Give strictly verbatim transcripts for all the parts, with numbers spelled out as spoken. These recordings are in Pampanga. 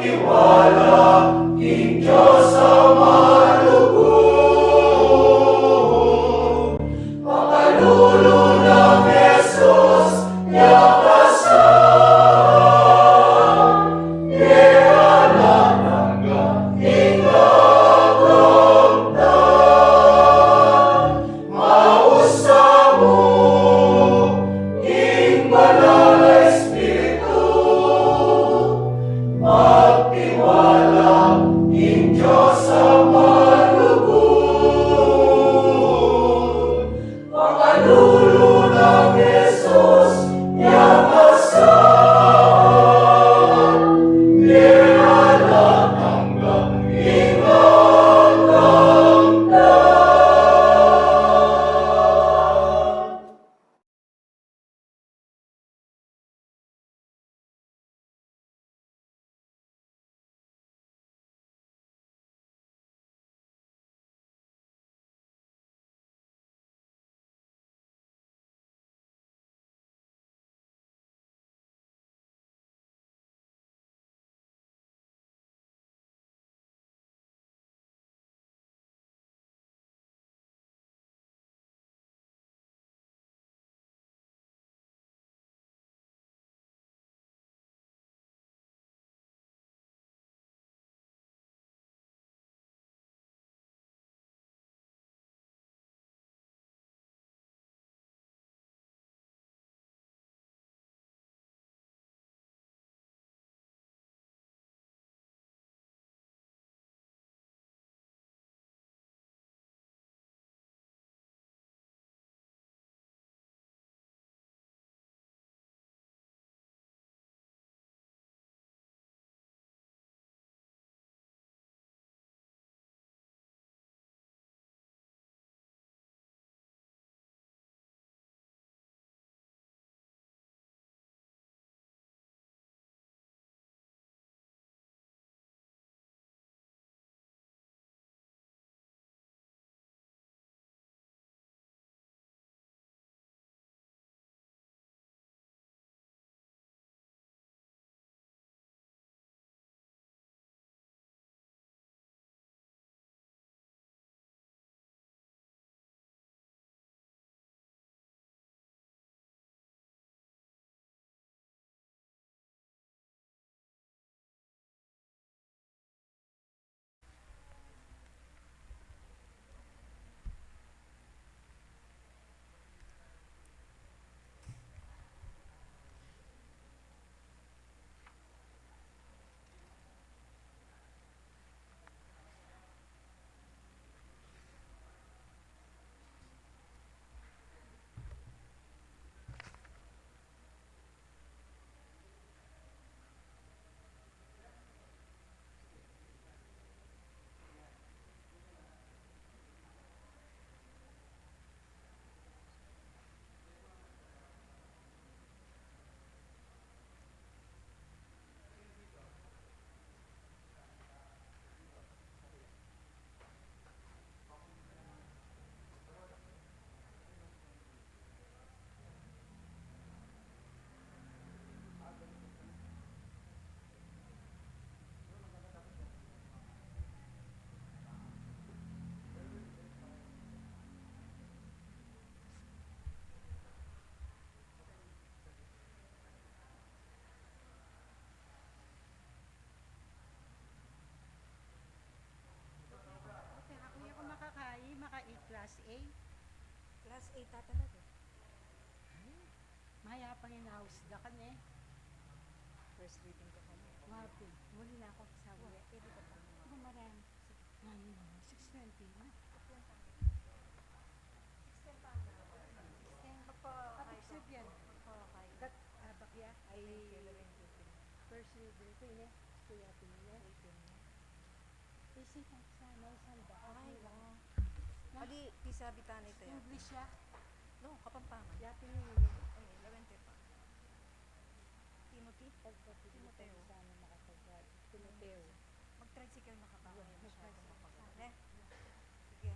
Wala king Dios a malugud, pakalulu nang Jesus, ya kasal, ya alang angga ing agamtan. Mausa mu king Banal a Espiritu, magtiwala king Dios a malugud, pakalulu nang Jesus, ya kasal, ya alang angga ing agamtan. Ate, aku ya ku makakai, maka-A, class A. Class A ta talaga. Ay, mayap a inaus da ka ne. First reading ka pa. Wabi, muli na aku sa wala. Pwede ka pa. Ako marang. Nanu na, six twenty na. Six ten pa. Six ten. Magpa-, kapag sabihan. Magpa-, gat, abak ya, ay, first reading ku, ine, kuya, ine. Isipan ku sana, isang daan. Ay, oo. Na? Adi, pisabi tana ita ya. English ya? No, Kapampangan. Yapin ini. Ay, eleven pa. Timothy? Pagpapili Timoteo. Sana makapag-, Timoteo. Mag-tricycle na ka pa, ayaw masyado mapagod, eh. Sige.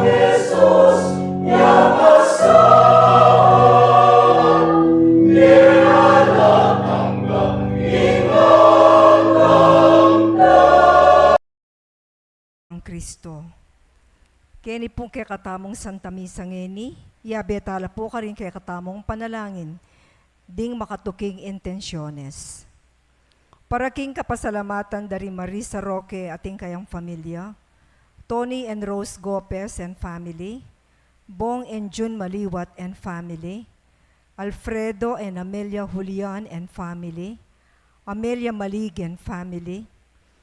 Jesus, ya pasan, ya alang anggang inanggang. Ang Kristo. Keni pung kekatamung Santa Misa ngeni, yabe tala pu karing kekatamung panalangin ding makatuking intensyones. Para king kapasalamatan da ri Marisa Roque at ing kayang familia, Tony and Rose Gopez and family, Bong and June Maliwat and family, Alfredo and Amelia Julian and family, Amelia Malig and family,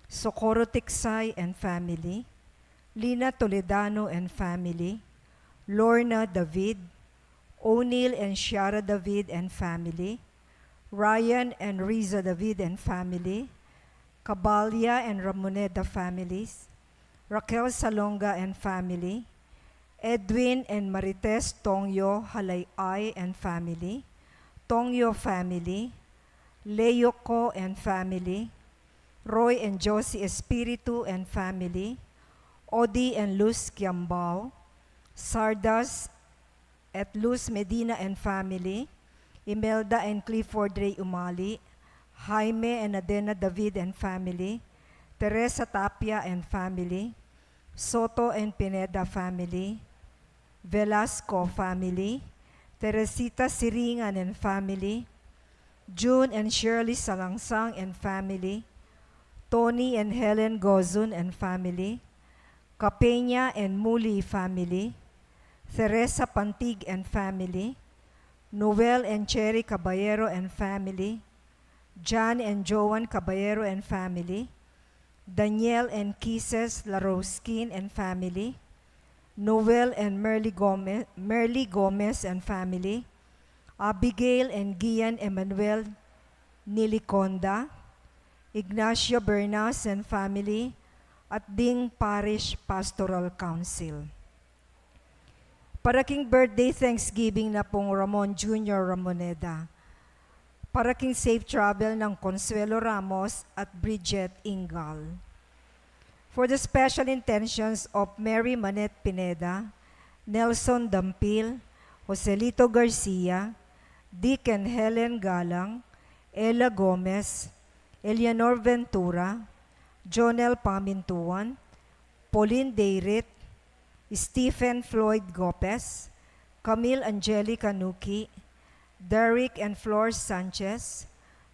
Socorro Tiksay and family, Lina Toledano and family, Lorna David, O'Neill and Shara David and family, Ryan and Riza David and family, Cabalia and Ramoneda families, Raquel Salonga and family, Edwin and Marites Tongyo Halay-ay and family, Tongyo family, Leyoko and family, Roy and Josie Espiritu and family, Odi and Luz Kiambao, Sardas at Luz Medina and family, Imelda and Clifford Ray Umali, Jaime and Adena David and family, Teresa Tapia and family, Soto and Pineda family, Velasco family, Teresita Siringan and family, June and Shirley Salangsang and family, Tony and Helen Gozun and family, Capeña and Muli family, Teresa Pantig and family, Noel and Cherry Caballero and family, John and Joan Caballero and family, Daniel and Kises Laroskin and family, Noel and Merly Gomez, Merly Gomez and family, Abigail and Gian Emmanuel Niliconda, Ignacio Bernas and family, at ding Parish Pastoral Council. Para king birthday thanksgiving na pung Ramon Junior Ramoneda. Para king safe travel nang Consuelo Ramos at Bridget Ingal. For the special intentions of Mary Manette Pineda, Nelson Dampil, Joselito Garcia, Dick and Helen Galang, Ella Gomez, Eleanor Ventura, Jonel Pamintuan, Pauline Dayrit, Stephen Floyd Gopez, Camille Angelica Nuki, Derek and Flor Sanchez,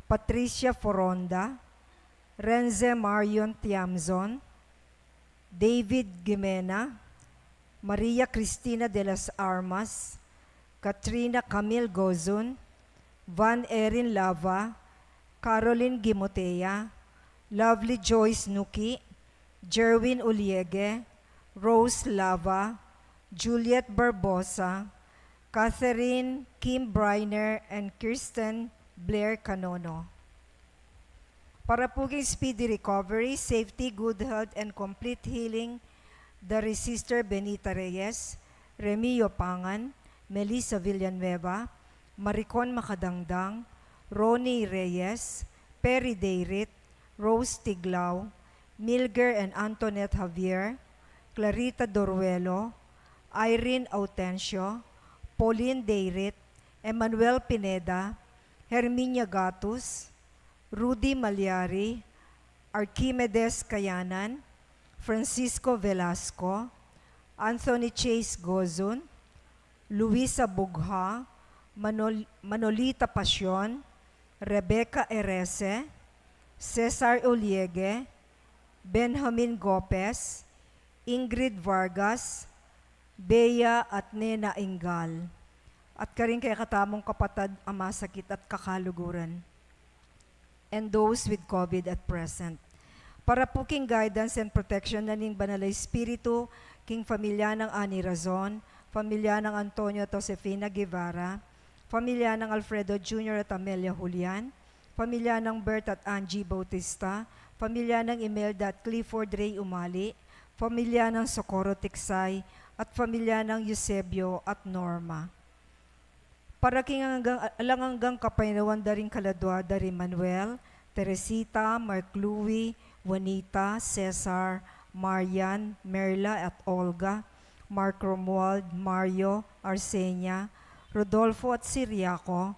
Patricia Foronda, Renze Marion Tiamzon, David Gimena, Maria Cristina de las Armas, Katrina Camille Gozun, Van Erin Lava, Caroline Gimotea, Lovely Joyce Nuki, Jerwin Uliege, Rose Lava, Juliet Barbosa, Catherine Kim Briner, and Kirsten Blair Canono. Para pu king speedy recovery, safety, good health, and complete healing da ri Sister Benita Reyes, Remio Pangan, Melissa Villanueva, Maricon Makadangdang, Ronnie Reyes, Perry Dayrit, Rose Tiglao, Milger and Antoinette Javier, Clarita Doruelo, Irene Autencio, Pauline Dayrit, Emmanuel Pineda, Herminia Gatus, Rudy Malyari, Archimedes Kayanan, Francisco Velasco, Anthony Chase Gozun, Luisa Bugha, Manol-, Manolita Pasion, Rebecca Erese, Cesar Uliege, Benjamin Gopez, Ingrid Vargas, Bea at Nena Ingal, at karing kekatamung kapatad a masakit at kakaluguran, and those with COVID at present. Para pu king guidance and protection na ning Banal a Espiritu, king familia nang Ani Razon, familia nang Antonio at Josefina Guevara, familia nang Alfredo Junior at Amelia Julian, familia nang Bert at Angie Bautista, familia nang Imelda at Clifford Ray Umali, familia nang Socorro Tiksay, at familia nang Eusebio at Norma. Para king anggang, alang anggang kapaynawan da ring kaladua da ri Manuel, Teresita, Mark Louie, Juanita, Cesar, Marian, Merla, at Olga, Mark Romuald, Mario, Arsenia, Rodolfo at Siriaco,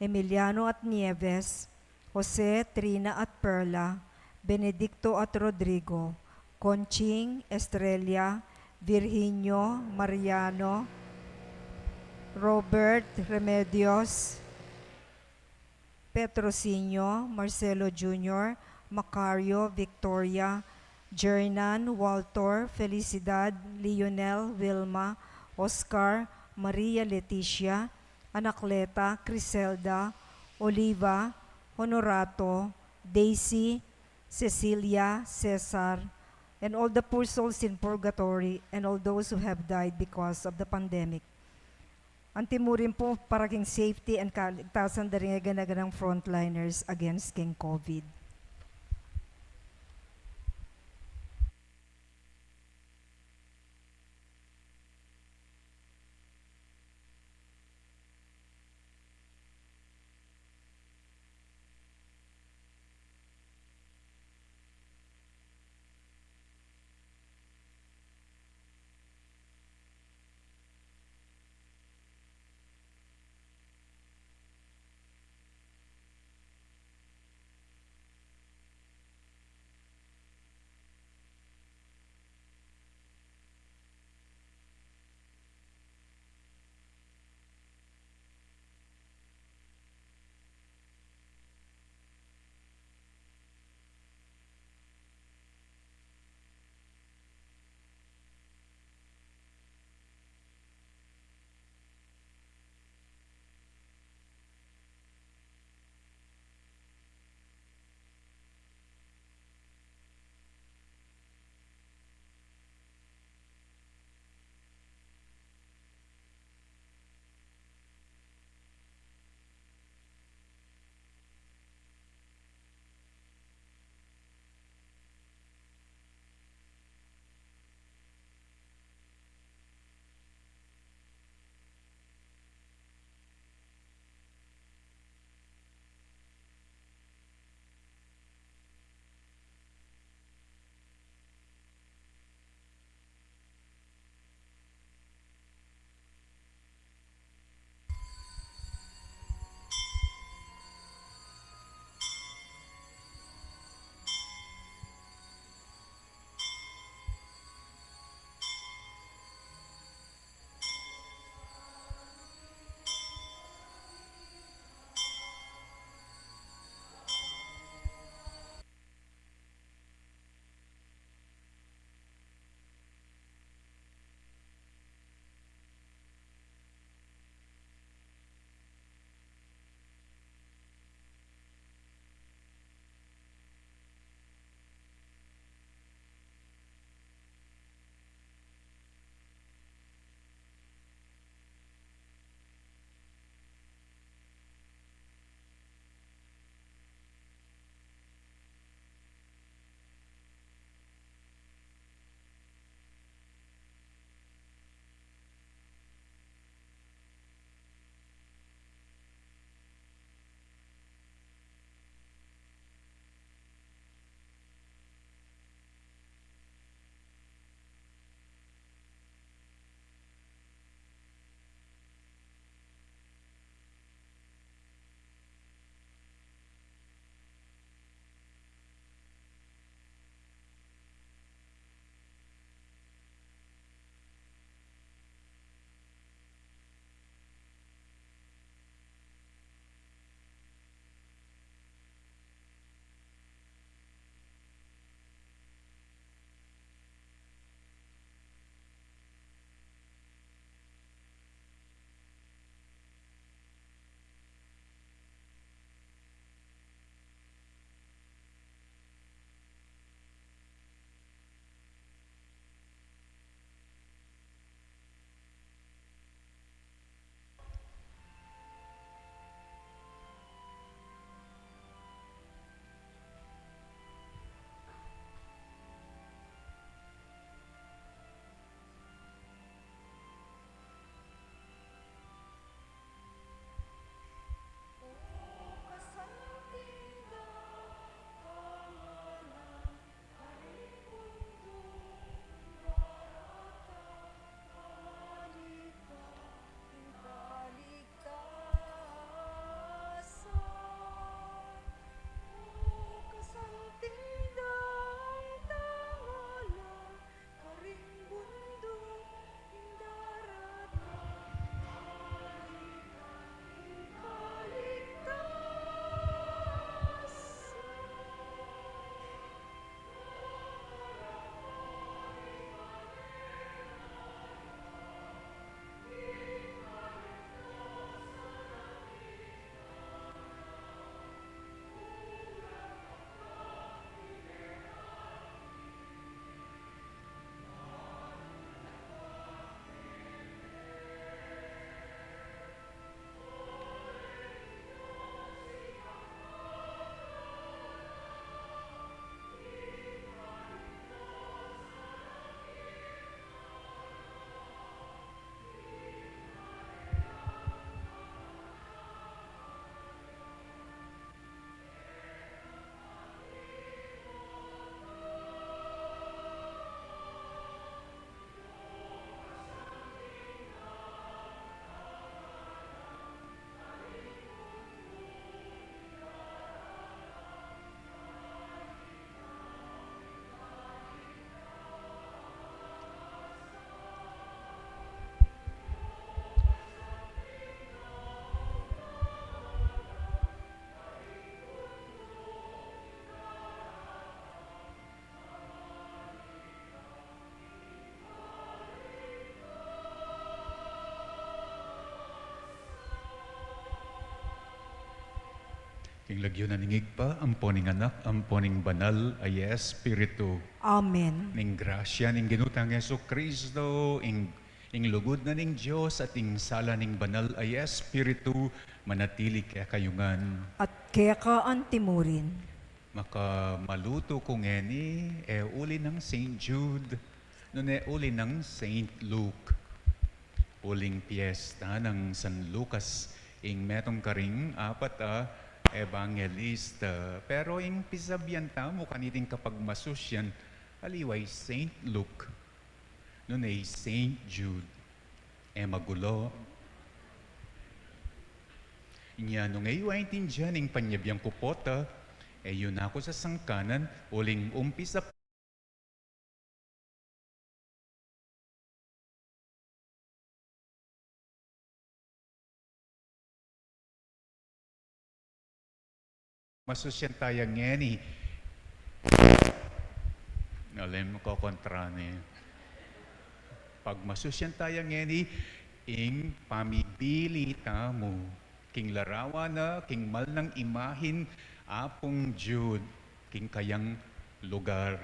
Emiliano at Nieves, Jose, Trina at Perla, Benedicto at Rodrigo, Conching, Estrella, Virginio, Mariano, Robert, Remedios, Petrocinio, Marcelo Junior, Macario, Victoria, Jernan, Walter, Felicidad, Lionel, Wilma, Oscar, Maria Leticia, Anacleta, Criselda, Oliva, Honorato, Daisy, Cecilia, Cesar, and all the poor souls in purgatory, and all those who have died because of the pandemic. Anti mu rin po para king safety and kaligtasan da ring gana-ganang frontliners against king COVID. King lagyu na ning Ibpa, ampo ning Anak, ampo ning Banal a Espiritu. Amen. Ning grasya ning Ginu tang Jesucristo, ing, ing lugud na ning Dios, at ing sala ning Banal a Espiritu, manatili kekayu ngan. At keka antimurin. Makamalutu ku ngeni, e uli nang Saint Jude, nune uli nang Saint Luke. Uling piesta nang San Lucas, ing metung karing apat a ebangelista. Pero ing pisabian tamu kaniting kapagmasusyan, aliwa i Saint Luke, nune i Saint Jude, e magulo. Inya nung e yu aintindian ing panyabian ku pota, e yu na ku sasangkanan, uling umpisa Masusyan taya ngeni. Alam mo, kokontra ni. Pagmasusyan taya ngeni, ing pamibili tamu king larawan na, king mal nang imahin Apung Jude, king kayang lugar.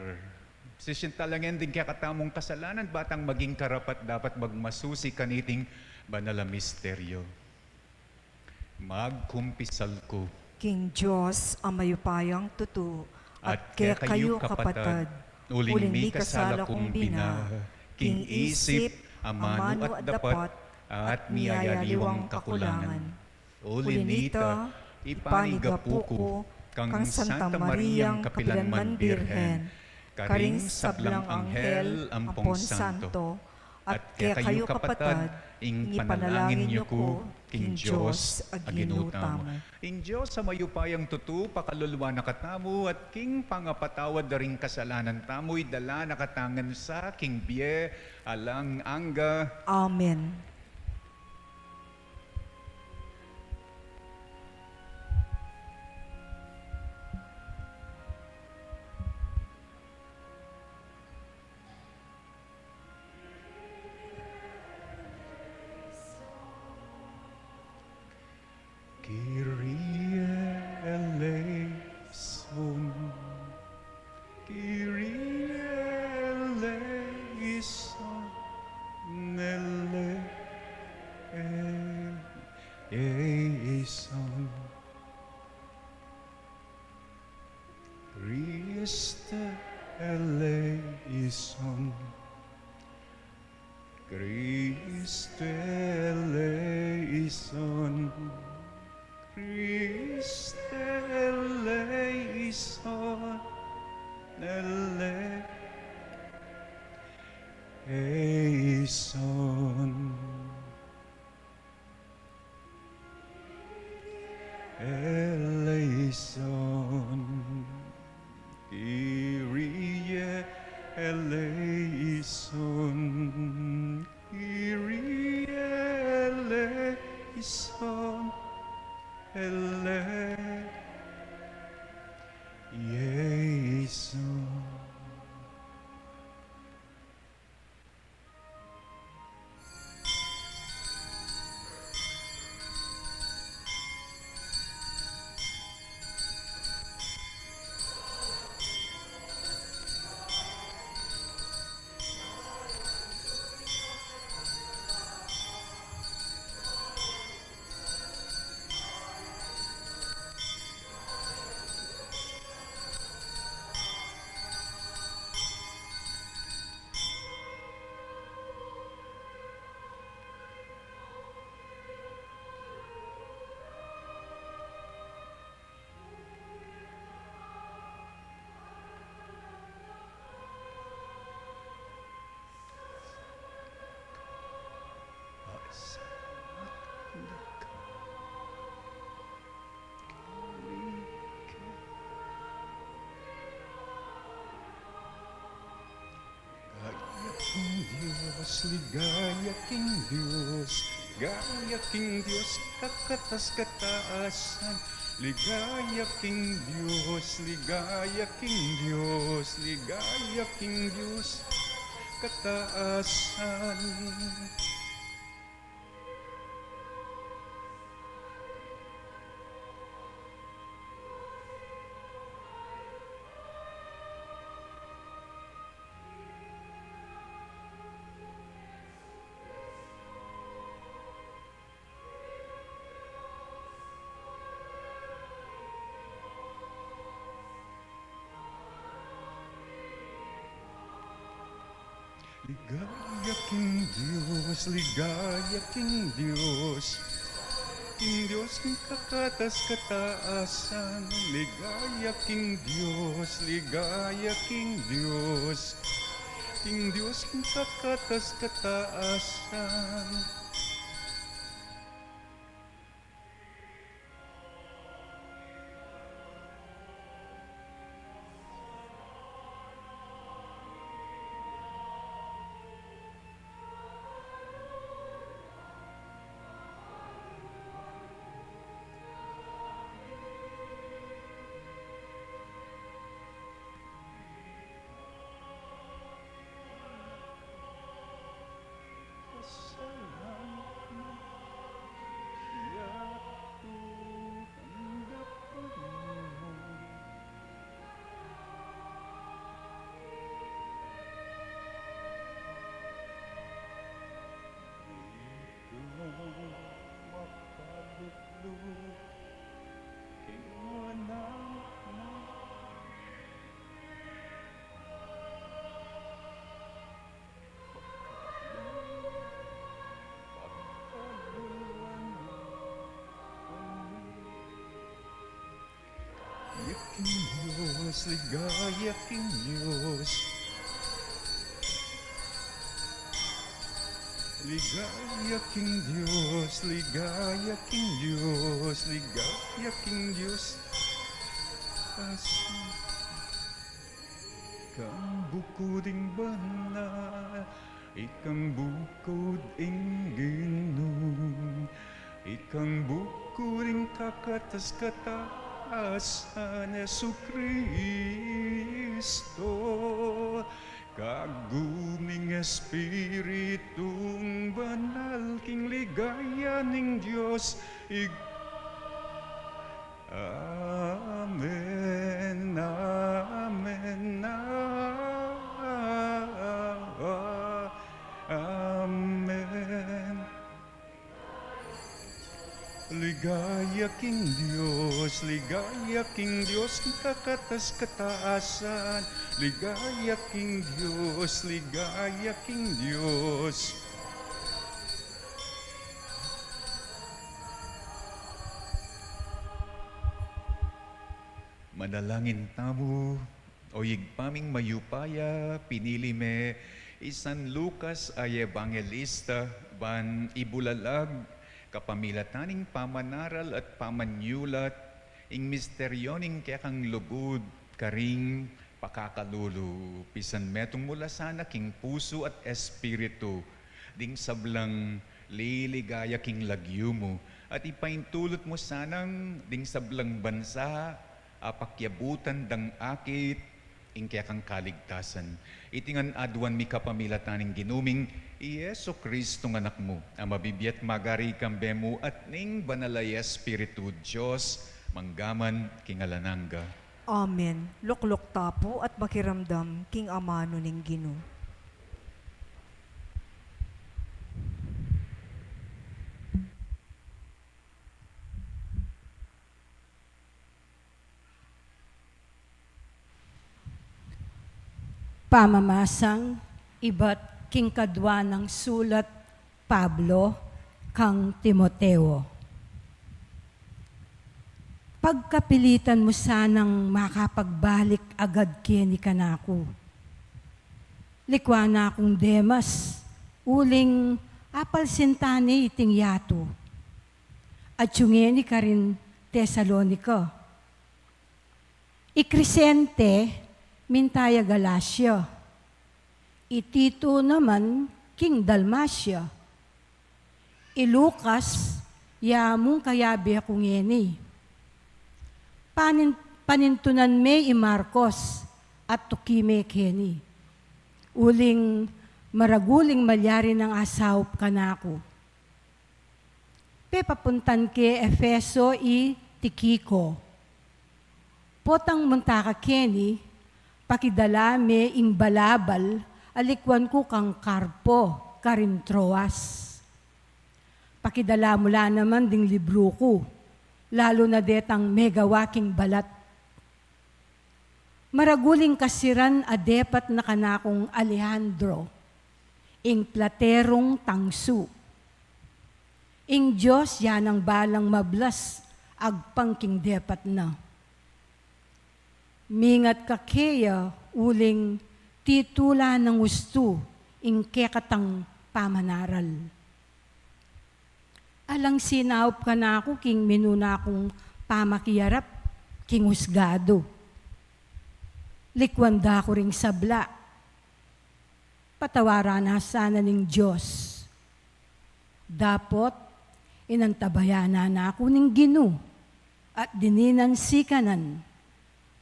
Sisyan talangen ding kekatamung kasalanan, ba tang maging karapat-dapat magmasusi kaniting banal a misteryo. Magkumpisal ku king Dios a mayupayang tutu, at kekayu kapatad, uling mikasala kung bina, king isip, amanu at dapat, at miyayaliwang kakulangan. Uli nita, ipanigapu ku kang Santa Mariang kapilanman Birhen, karing sablang anghel ampong santo, at kekayu kapatad, ing ipanalangin yu ku king Dios a Ginu tamu. Ing Dios a mayupayang tutu pakalulwan na katamu, at king pangapatawad da ring kasalanan tamu, idala na katamu ngan sa king bie alang angga. Amen. Kyrie eleison. Kyrie eleison, eleison. Christe eleison. Christe eleison. Christe eleison, eleison. Eleison. Kyrie eleison. Kyrie eleison, eleison. Ligaya king Dios, ligaya king Dios, ligaya king Dios, kakatas-katasan. Ligaya king Dios, ligaya king Dios, ligaya king Dios, katasan. Ligaya king Dios, ligaya king Dios, king Dios king kakatas-katasan. Ligaya king Dios, ligaya king Dios, king Dios king kakatas-katasan. Ligaya king Dios, ligaya king Dios. Ligaya king Dios, ligaya king Dios, ligaya king Dios. Ikang bukud ing banal, ikang bukud ing Ginu, ikang bukud ing kakatas-katasan, Jesucristo, kagum ning Espiritung Banal, king ligaya ning Dios, ig- Amen, amen, a-, a-, amen. Ligaya king Dios, ligaya king Dios, king kakatas-katasan. Ligaya king Dios, ligaya king Dios. Manalangin tamu. O Ibpa ming mayupaya, pinili me i San Lucas a ebangelista ban ibulalag kapamilatan ning pamanaral at pamanyulat ing misteryo ning kekang lugud karing pakakalulu. Pisan metung mu la sana king pusu at espiritu ding sablang liligaya king lagyu mu, at ipaintulut mu sanang ding sablang bansa a pakyabutan dang akit ing kekang kaligtasan. Iti ngan aduan mi kapamilatan ning Ginu ming i Jesucristo nga Anak mu, a mabibie at magari kambe mu at ning Banal a Espiritu, Dios, mangga man king alang angga. Amen. Lukluk ta pu at makiramdam king amanu ning Ginu. Pamamasang ibat king kadua nang sulat Pablo kang Timoteo. Pagkapilitan mu sanang makapagbalik agad keni kanaku. Likwan na kung Demas, uling apalsintan ne iting yatu. Atyu ngeni karin Tesalonica. I Crescente, minta ya Galacia. I Tito naman, king Dalmacia. I Lucas, ya mung kayabe ku ngeni. Panin-, panintunan me i Marcos, at tuki me keni. Uling maragul ing malyari nang asaup kanaku. Pepapuntan ke Efeso i Tikiko. Potang munta ka keni, pakidala me ing balabal a likwan ku kang Karpo karin Troas. Pakidala mu la naman ding libru ku, lalu na detang megawa king balat. Maragul ing kasiran a depat na kanakung Alejandro, Ing platerung tangsu. Ing Dios ya nang balang mablas agpang king depat na. Mingat ka keya uling titula nang ustu ing kekatang pamanaral. Alang sinaup kanaku king minuna kung pamakiarap king husgadu. Likuan da ku ring sabla. Patawaran na sana ning Dios. Dapot, inantabayanan na ku ning Ginu, at dininan sikanan,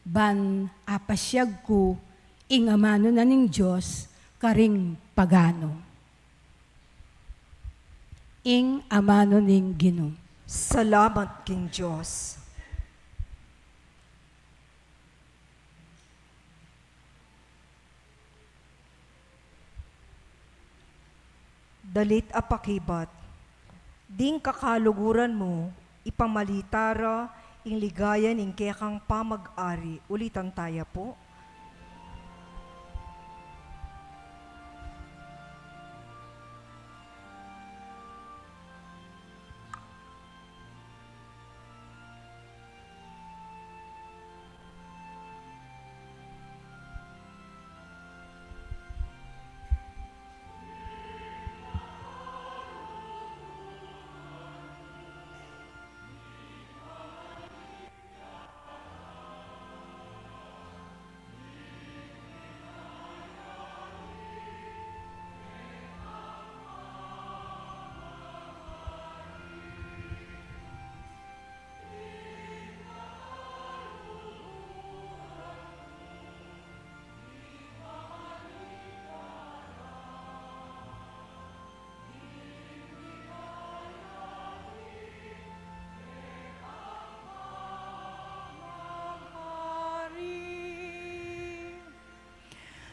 ban apasyag ku ing amanu na ning Dios karing paganu. Ing amanu ning Ginu. Salamat king Dios. Dalit a pakibat. Ding kakaluguran mu, ipamalita ra ing ligaya ning kekang pamag-ari. Ulitan taya pu.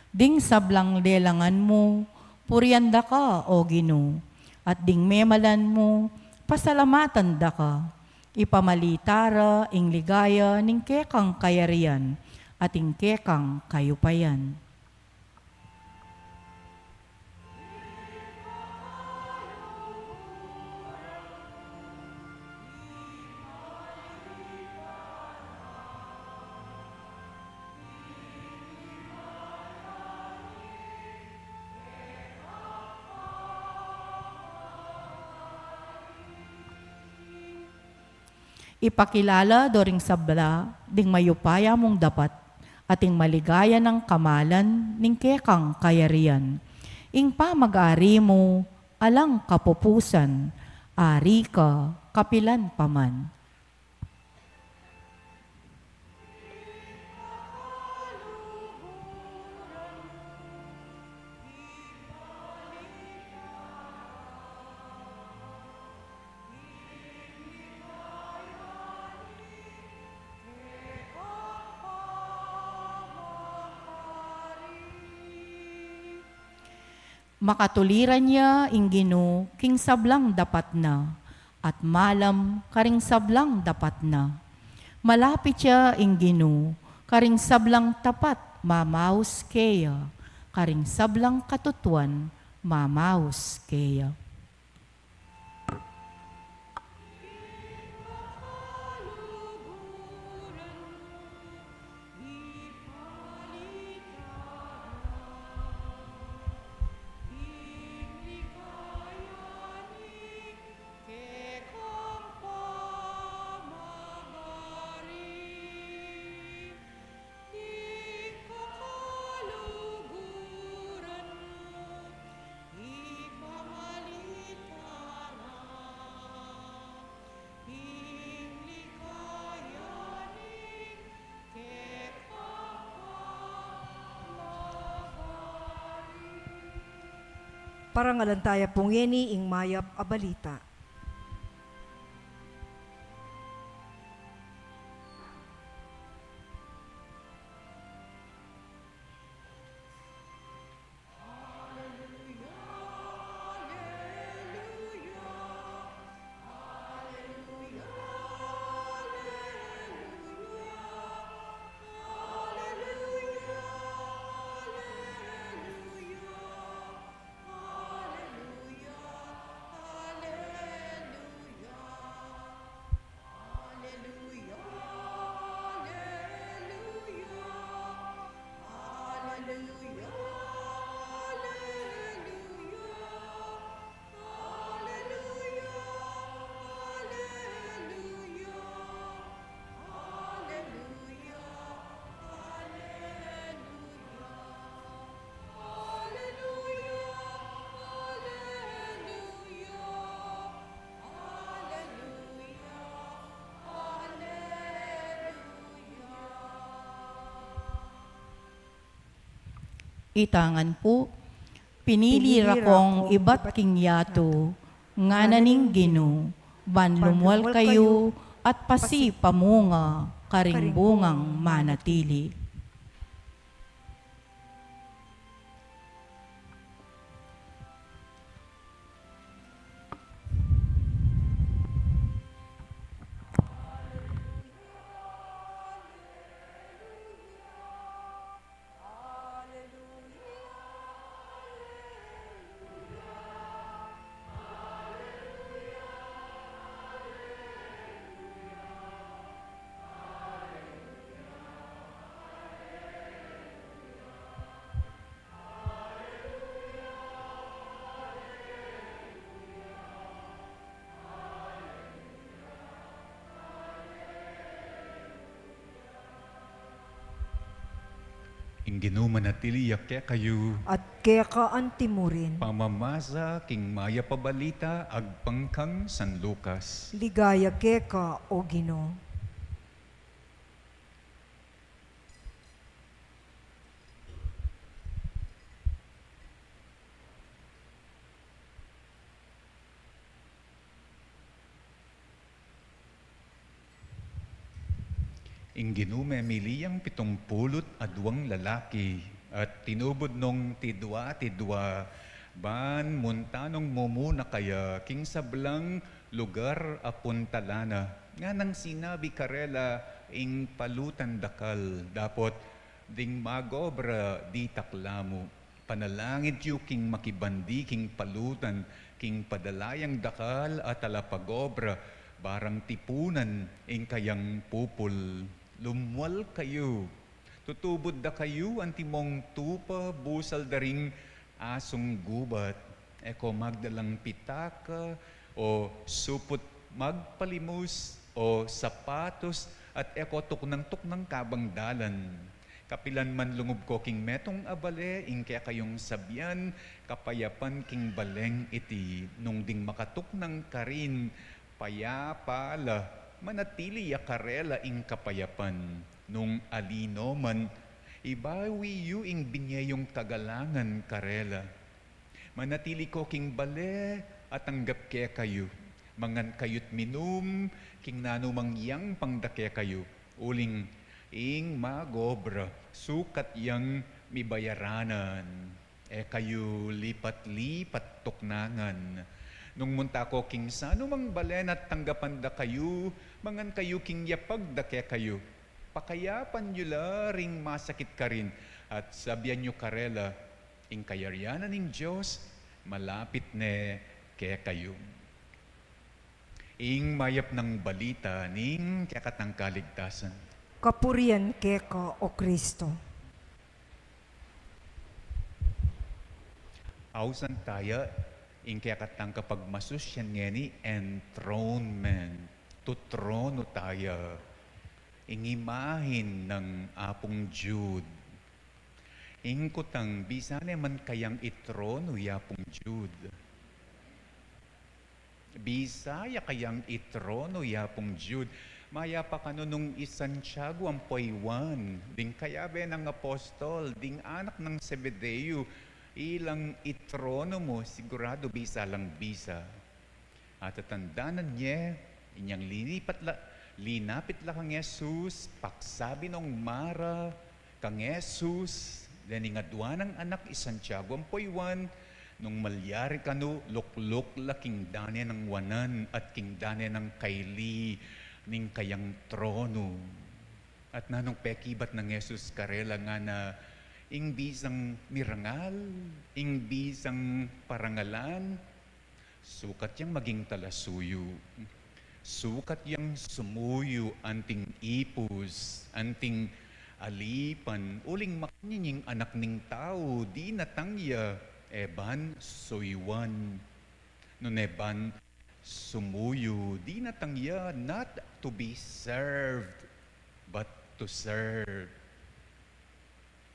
Ding sablang lelangan mu, purian da ka, O Ginu, at ding memalan mu, pasalamatan da ka. Ipamalita ra ing ligaya ning kekang kayarian at ing kekang kayupayan. Ipakilala do ring sabla ding mayupaya mung dapat at ing maligaya nang kamalan ning kekang kayarian. Ing pamag-ari mu alang kapupusan, ari ka kapilan pa man. Makatuliran ya ing Ginu king sablang dapat na, at malam karing sablang dapat na. Malapit ya ing Ginu karing sablang tapat mamaus keya, karing sablang katutuan mamaus keya. Parangalan taya pu ngeni ing mayap a balita. Itangan pu, pinili ra kong ibat king yatu, ngana ning Ginu, ban lumual kayu at pasipamunga karing bungang manatili. Ing Ginu manatili ya kekayu. At keka antimurin. Pamamasa king mayap a balita agpang kang San Lucas. Ligaya keka, O Ginu. Ing Ginu memili yang pitumpulu't aduang lalaki, at tinubud nong tidua-tidua, ban munta nong mumuna kaya king sablang lugar a puntalan na. Nganang sinabi karela, ing palutan dakal, dapot ding magobra ditak la mu. Panalangin yu king makibandi king palutan, king padala yang dakal a talapagobra, barang tipunan ing kayang pupul. Lumual kayu. Tutubud da kayu antimong tupa busal da ring asung gubat. E ko magdalang pitaka, o suput magpalimus, o sapatos, at e ko tuknang-tuknang kabang dalan. Kapilan man lungub ko king metung a bale, ing kekayung sabian, kapayapan king baleng iti. Nung ding makatuknang karin, payapa la, manatili ya karela ing kapayapan. Nung ali no man, ibawi yu ing binye yung kagalangan karela. Manatili ko king bale, at tanggap kekayu. Mangan kayu't minum king nanu mang yang pang da kekayu. Uling ing magobra, sukat yang mibayaranan. E kayu lipat-lipat tuknangan. Nung munta ko king sanumang balen at tanggapan da kayu, mangan kayu king yapag da kekayu. Pakayapan yu la ring masakit karin, at sabian yu karela, ing kayarian na ning Dios malapit ne kekayu. Ing mayap nang balita ning kekatang kaligtasan. Kapurian keka, O Kristo. Ausan taya ing kekatang kapagmasusian ngeni, enthronement. Tutrono taya. Ing imahin nang Apung Jude. Ing kutang, bisa ne man kayang itrono ya Apung Jude? Bisa ya kayang itrono ya Apung Jude? Mayap a kanu nung i Santiago ampo i Juan, ding kayabe nang apostol, ding anak nang Zebedeo, ilang itrono mu, sigurado bisa lang bisa. At tatandanan ye, inyang linipat la, linapit la kang Jesus, paksabi nong mara kang Jesus, dening adua nang anak i Santiago ampo i Juan, nung malyari kanu, lukluk la king dane nang wanan at king dane nang kaili ning kayang trono. At nanung pekibat nang Jesus karela ngana, ing bisang mirangal, ing bisang parangalan, sukat yang maging talasuyu. Sukat yang sumuyu anting ipus, anting alipan, uling makanyan ing Anak ning Tau, dinatang ya e ban suyuan. Nune ban sumuyu, dinatang ya not to be served, but to serve.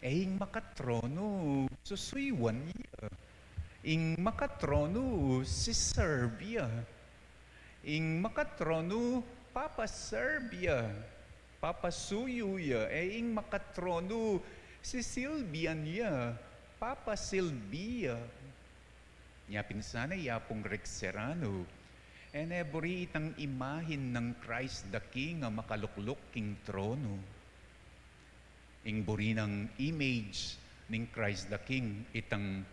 E ing makatrono, susuyuan ya. Ing makatrono, siserve ya. Ing makatrono, papaserve ya. Papasuyu ya. E ing makatrono, sisilbian ya. papasilbi ya. Nya pin sana i Apung Rick Serrano, e ne buri itang imahin nang Christ the King a makalukluk king trono. Ing buri nang image ning Christ the King, itang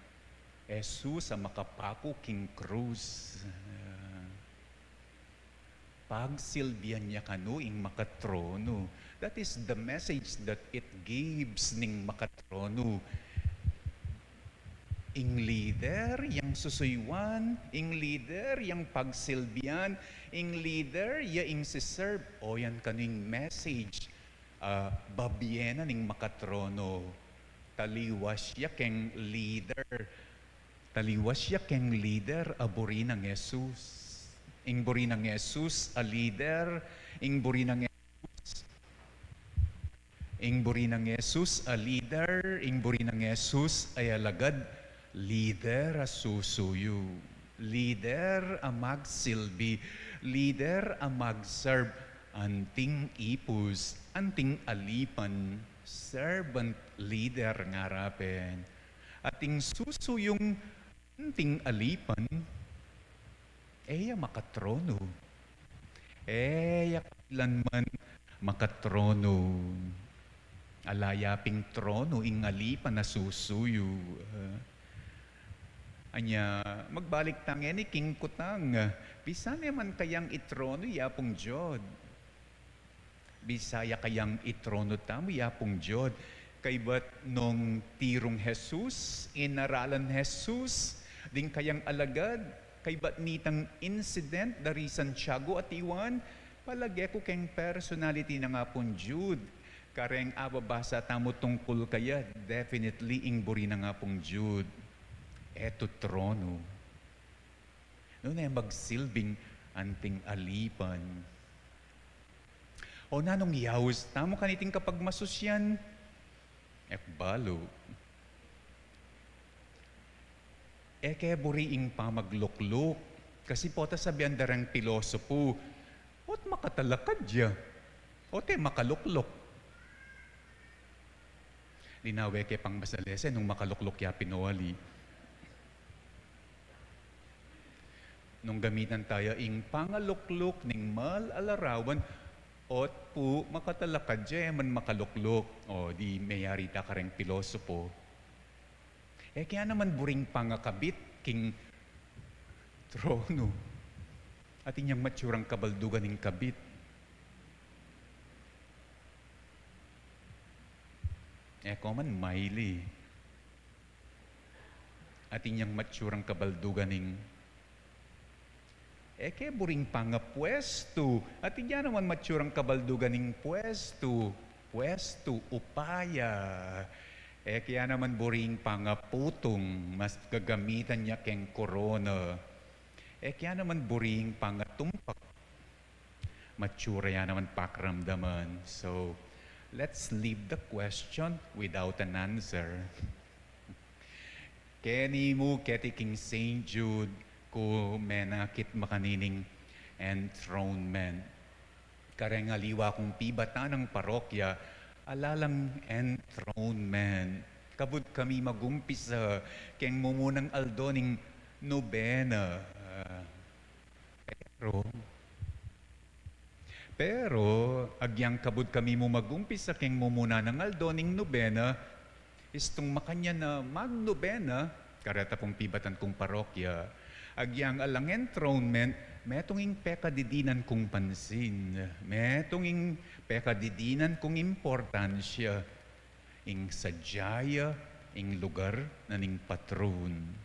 Jesus a makapaku king krus. Pagsilbian ya kanu ing makatrono. That is the message that it gives ning makatrono. Ing leader yang susuyuan, ing leader yang pagsilbian, ing leader ya ing si-serve. O yan kanu ing message, ah, babie na ning makatrono. Taliwas ya keng leader. Taliwas ya keng leader a buri nang Jesus. Ing buri nang Jesus a leader, ing buri nang Jesus, ing buri nang Jesus a leader, ing buri nang Jesus a alagad, leader a susuyu, leader a magsilbi, leader a mag-serve, anting ipus, anting alipan, servant leader ngara pin. At ing susuyung anting alipan, e ya makatrono. E ya kailanman makatrono. Ala ya ping trono ing alipan a susuyu. Ah. Anya, magbalik tang e ni king kutang. Bisa ne man kayang itrono ya pung jod. Bisa ya kayang itrono tamu ya pung jod. Kaybat nung tirung Jesus, inaralan Jesus ding kayang alagad, kaybat nitang incident da ri Santiago at Juan, palage ku keng personality nang Apung Jude. Kareng ababasa tamu tungkul kaya, definitely ing buri nang Apung Jude. Etu trono. Nune magsilbing anting alipan. O nanung yaus tamu kaniting kapagmasusian? E ku balu. E ke buri ing pamaglukluk. Kasi pota sabian da reng pilosopu, ot makatalakad ya, ot e makalukluk. Linawe ke pang masalese nung makalukluk ya pinuali. Nung gamitan taya ing pangalukluk ning mal a larawan, ot pu makatalakad ya, e man makalukluk. O, di meyari ta kareng pilosopo. E kaya naman buring pangakabit king trono. Atin yang matsurang kabaldugan ning kabit. E ko man maili. Atin yang matsurang kabaldugan ning, e ke buring pangapwestu. Atin ya naman matsurang kabaldugan ning pwestu. Pwestu, upaya. E kaya naman buring pangaputung, mas gagamitan ya keng korona. E kaya naman buring pangatumpak. Matsura ya naman pakiramdaman. So, let's leave the question without an answer. Keni mu keti king Saint Jude ku menakit makanining enthronement. Kareng aliwa kung pibatan ning parokya, ala lang enthronement. Kabud kami magumpisa keng mumunang aldo ning nobena. Ah, pero, pero, agyang kabud kami mu magumpisa keng mumuna nang aldo ning nobena, istung makanyan a magnobena, kareta pung pibatan kung parokya, agyang alang enthronement, metung ing pekadidinan kung pansin, metung ing pekadidinan kung importansya, ing sadya ya ing lugar na ning patron.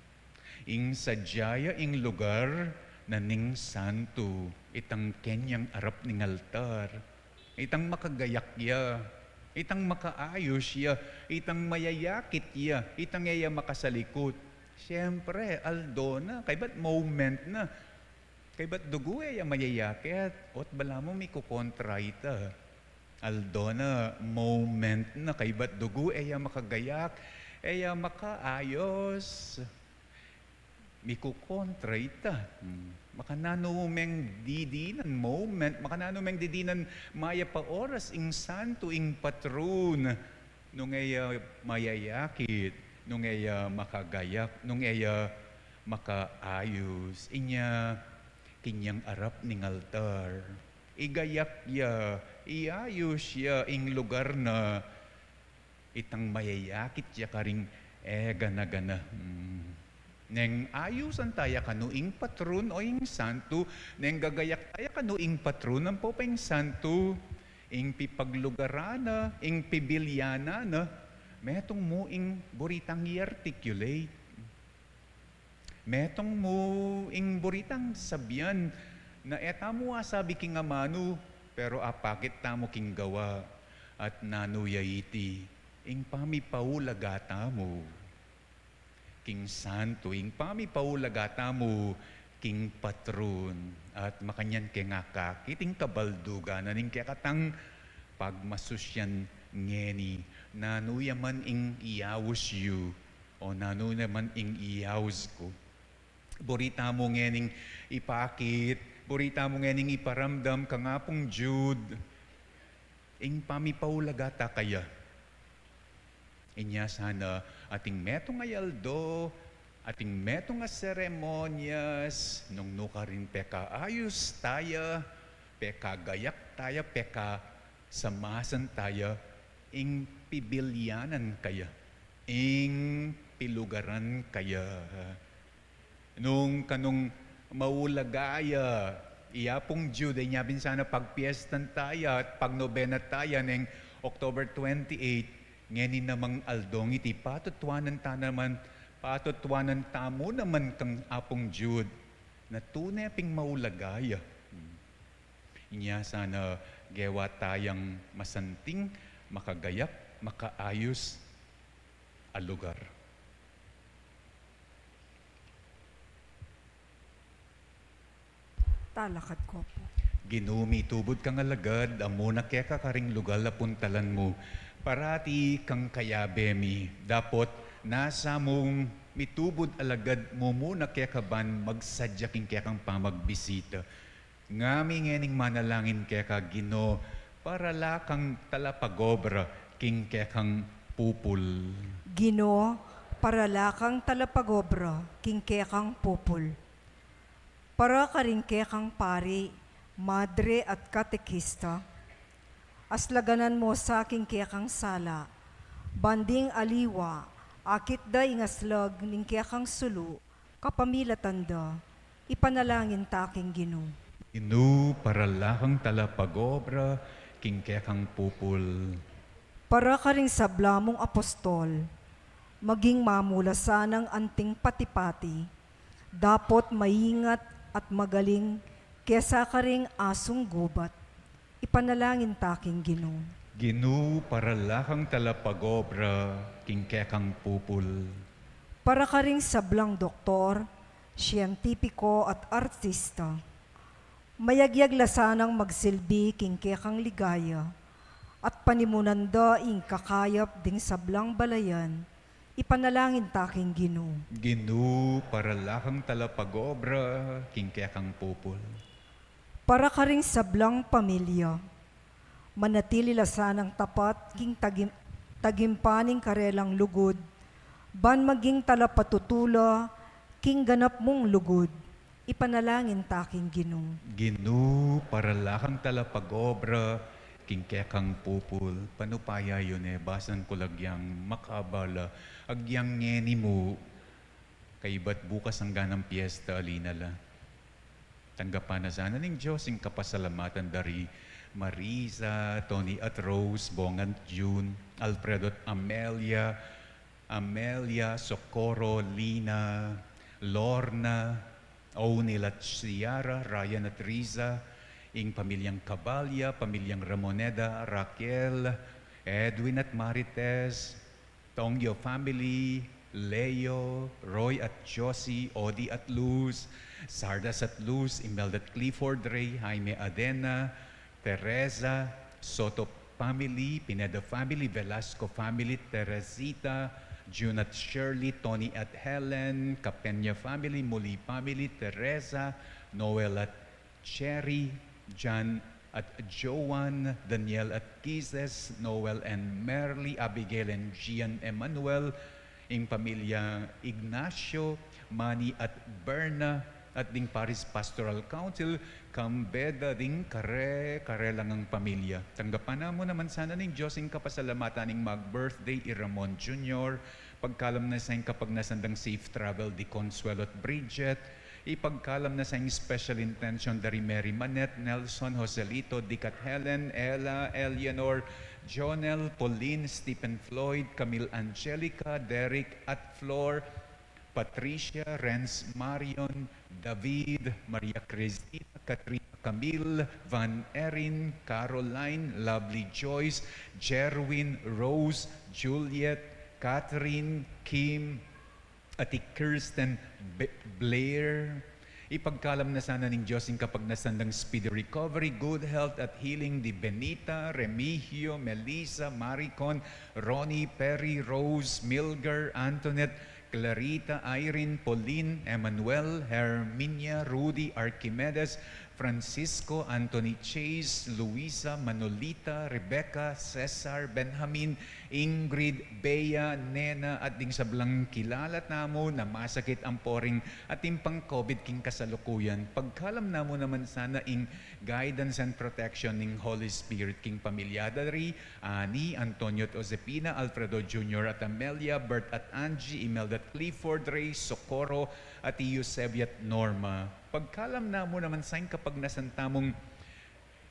Ing sadya ya ing lugar na ning santo, itang kenyang arap ning altar. Itang makagayak ya, itang makaayos ya, itang mayayakit ya, itang e ya makasalikut. Siyempre, aldo na, kaybat moment na. Kaybat dugu e ya mayayakit, ot balamu mikukontra ita. Aldo na, moment na, kaybat dugu e ya makagayak, e ya makaayos. Mikukontra ita. Hmm. Makananu meng didinan moment, makananu meng didinan mayap a oras ing santo, ing patron, nung e ya mayayakit. Nung e ya makagayak, nung e ya makaayus, inya kinyang arap ning altar. Igayak ya, iayus ya ing lugar na itang mayayakit ya karing e gana-gana. Hmm. Neng ayusan taya kanu ing patrun o ing santu, neng gagayak taya kanu ing patrun ampo pa ing santu, ing pipaglugaran na, ing pibilyanan na, metung mu ing buritang i-articulate. Metung mu ing buritang sabian na e tamu asabi king amanu, pero apakit tamu king gawa, at nanu ya iti, ing pamipaulaga tamu king santu, ing pamipaulaga tamu king patrun, at makanyan ke nga kakit ing kabaldugan na ning kekatang pagmasusyan ngeni, nanu ya man ing iyaus yu, o nanu naman ing iyaus ku. Buri tamu ngening ipakit, buri tamu ngening iparamdam kang Apung Jude ing pamipaulaga ta kaya. Inya sana ating metung a aldo, ating metung a seremonyas, nung nukarin pekaayus taya, pekagayak taya, pekasamasan taya, ing pibilyanan kaya, ing pilugaran kaya. Nung kanung maulaga ya i Apung Jude, inya bin sana pagpiestan taya at pagnobena taya neng October twenty-eight, ngeni namang aldong iti patutuanan ta naman, patutuanan tamu naman kang Apung Jude na tune ping maulaga ya. Hmm. Inya sana gewa tayang masanting, makagayak, makaayus a lugar. Talakad ko pu. Ginu, mitubud kang alagad, amu na keka karing lugal a puntalan mu. Parati kang kayabe mi, dapot nasa mung mitubud alagad mu muna keka ban magsadya king kekang pamagbisita. Ngami ngening manalangin keka, Ginu, para la kang talapagobra king kekang pupul. Ginu, para la kang talapagobra king kekang pupul. Para karing kekang pari, madre at katekista, aslaganan mo sa king kekang sala, ban ding aliwa, akit da ing aslag ning kekang sulu, kapamilatan da, ipanalangin ta king Ginu. Ginu, para la kang talapagobra king kekang pupul. Para karing sabla mung apostol, maging mamula sanang anting pati-pati, dapot maingat at magaling kesa karing asung gubat, ipanalangin ta king Ginu. Ginu, para la kang talapagobra king kekang pupul. Para karing sablang doktor, siyentipiko at artista, mayagyag la sanang magsilbi king kekang ligaya, at panimunan da ing kakayap ding sablang balayan, ipanalangin ta king Ginu. Ginu, para la kang talapagobra king kekang pupul. Para karing sablang pamilya, manatili la sanang tapat king tagim-, tagimpan ning karelang lugud, ban maging talapatutu la king ganap mung lugud, ipanalangin ta king Ginu. Ginu, para la kang talapagobra king kekang pupul. Panupaya yu ne, basan ku la agyang makabala, agyang ngeni mu, kaybat bukas anggang piyesta, ali na la. Tanggapan na sana ning Dios ing kapasalamatan da ri Marisa, Tony at Rose, Bong at June, Alfredo at Amelia, Amelia, Socorro, Lina, Lorna, O'Neil at Ciara, Ryan at Riza, ing pamilyang Cabalia, pamilyang Ramoneda, Raquel, Edwin at Marites, Tongyo family, Leo, Roy at Josie, Odi at Luz, Sardas at Luz, Imelda at Clifford, Ray, Jaime, Adena, Teresa, Soto family, Pineda family, Velasco family, Teresita, June at Shirley, Tony at Helen, Capenya family, Muli family, Teresa, Noel at Cherry, John at Joan, Daniel at Kises, Noel and Merly, Abigail and Gian Emmanuel, ing pamilya Ignacio, Manny at Berna, at ding Parish Pastoral Council, kambe da ding kare-karelang pamilya. Tanggapan na mu naman sana ning Dios ing kapasalamatan ning mag-birthday i Ramon Junior, pagkalam na sa ing kapagnasan dang safe travel di Consuelo at Bridget, ipagkalam na sa ing special intention da ri Mary Manette, Nelson, Joselito, Dick at Helen, Ella, Eleanor, Jonel, Pauline, Stephen Floyd, Camille Angelica, Derek at Flor, Patricia, Renz, Marion, David, Maria Cristina, Katrina, Camille, Van Erin, Caroline, Lovely, Joyce, Jerwin, Rose, Juliet, Catherine, Kim, at i Kirsten B-, Blair. Ipagkalam na sana ning Dios ing kapagnasan dang speedy recovery, good health at healing di Benita, Remigio, Melissa, Maricon, Ronnie, Perry, Rose, Milger, Antoinette, Clarita, Irene, Pauline, Emmanuel, Herminia, Rudy, Archimedes, Francisco, Anthony, Chase, Luisa, Manolita, Rebecca, Cesar, Benjamin, Ingrid, Bea, Nena, at ding sablang kilala tamu na masakit ampo ring atin pang COVID king kasalukuyan. Pagkalam na mu naman sana ing guidance and protection ning Holy Spirit king pamilya da ri Ani, Antonio at Josefina, Alfredo Junior at Amelia, Bert at Angie, Imelda at Clifford, Ray, Socorro, at Eusebia at Norma. Pagkalam na mu naman sa ing kapagnasan tamung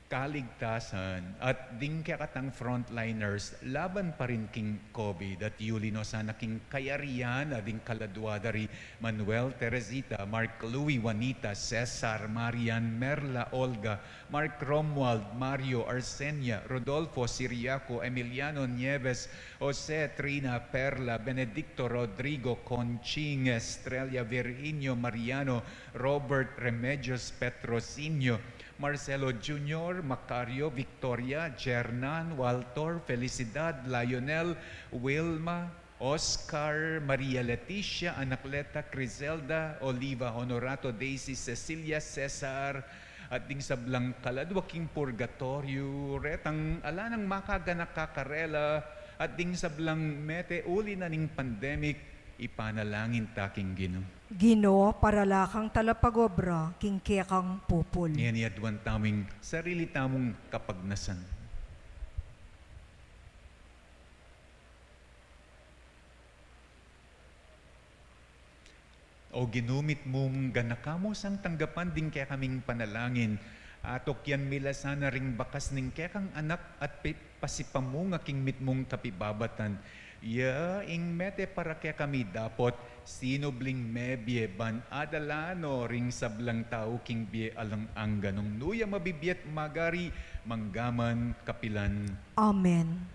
kaligtasan at ding kekatang frontliners laban pa rin king COVID at yuli no sana king kayarian a ding kaladua da ri Manuel, Teresita, Mark, Louie, Juanita, Cesar, Marian, Merla, Olga, Mark, Romuald, Mario, Arsenia, Rodolfo, Siriaco, Emiliano, Nieves, Jose, Trina, Perla, Benedicto, Rodrigo, Conching, Estrella, Virginio, Mariano, Robert, Remedios, Petrocinio, Marcelo Junior, Macario, Victoria, Jernan, Walter, Felicidad, Lionel, Wilma, Oscar, Maria Leticia, Anacleta, Criselda, Oliva, Honorato, Daisy, Cecilia, Cesar, at ding sablang kaladua king purgatoryo, retang ala nang makaganaka karela, at ding sablang mete uli na ning pandemic, ipanalangin ta king Ginu. Ginu, parala kang talapagobra king kekang pupul. Ngeni aduan tamu ing sarili tamung kapagnasan. O Ginu, mitmung ganaka mu sang tanggapan ding kekaming panalangin, atukyan mi la sana ring bakas ning kekang Anak at pi-, pasipamunga king mitmung kapibabatan. Ya ing mete para kekami dapot sinubling mebie ban adala no ring sablang tau king bie alang angga, nung nu ya mabibie at magari mangga man kapilan. Amen.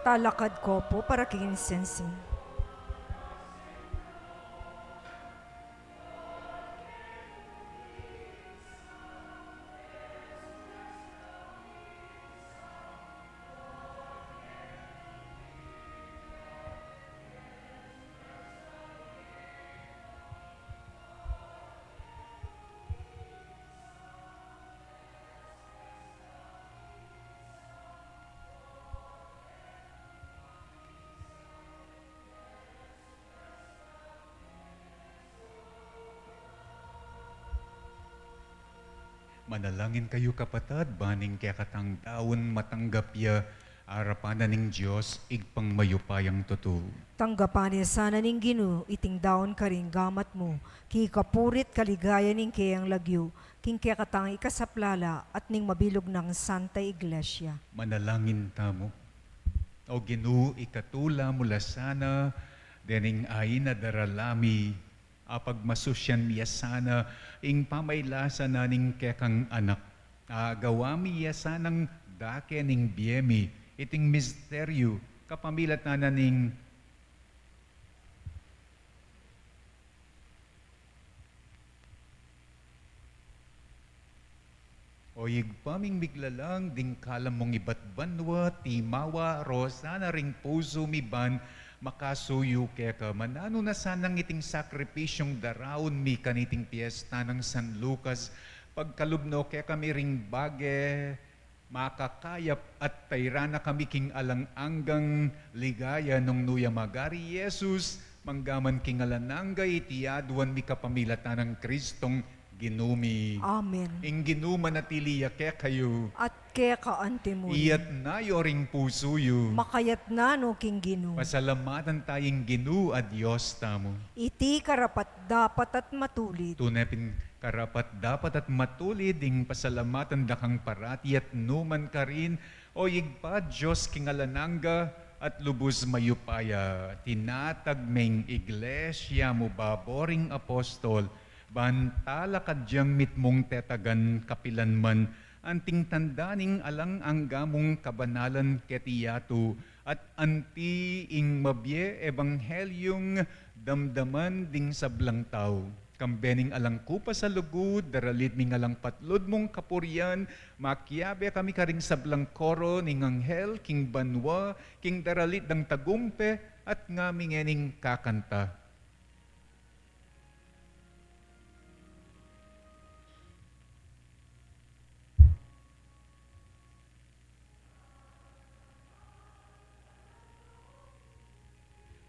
Talakad ko po para king insensi. Manalangin kayu, kapatad, ban ing kekatang daun matanggap ya arapan na ning Dios, Ibpang mayupayang tutu. Tanggapan na sana ning Ginu iting daun karing gamat mu, king kapurian at kaligayan ning keyang lagyu, king kekatang ikasaplala at ning mabilug nang Santa Iglesia. Manalangin tamu. O Ginu, ikatula mu la sana dening ain a darala mi, apagmasusyan mi ya sana ing pamaylasa na ning kekang Anak. Agawa mi ya sanang dake ning bie mi iting misteryu kapamilatan na ning O Ibpa ming miglalang, ding kalam mung ibat banua, timawa ro sana ring pusu mi ban makasuyu keka. Mananu na sanang iting sakripisyung daraun mi kaniting piesta nang San Lucas, pagkalub no kekami ring bage makakayap at tairan na kami king alang anggang ligaya nung nu ya magari Jesus, manggaman king alang angga. Iti aduan mi kapamilatan nang Kristong Ginu mi. Amen. Ing Ginu manatili ya kekayu. At keka antimurin. Iyatna yu ring pusu yu. Makayatna no king Ginu. Pasalamatan taya ing Ginu a Dios tamu. Iti karapat-dapat at matulid. Tune pin karapat-dapat at matulid ing pasalamatan da kang parati at nu man karin, O Ibpa, Dios king alang angga at lubus mayupaya. Tinatag meng Iglesia mu babo ring apostol, ban talakad yang mitmung tetagan kapilan man, anting tanda ning alang angga mung kabanalan keti yatu, at anti ing mabie ebanghelyu damdaman ding sablang tau. Kambe ning alang kupas a lugud, daralit ming alang patlud mung kapurian, makiabe kami karing sablang koro ning anghel king banua, king daralit dang tagumpe, at ngaming ngening kakanta.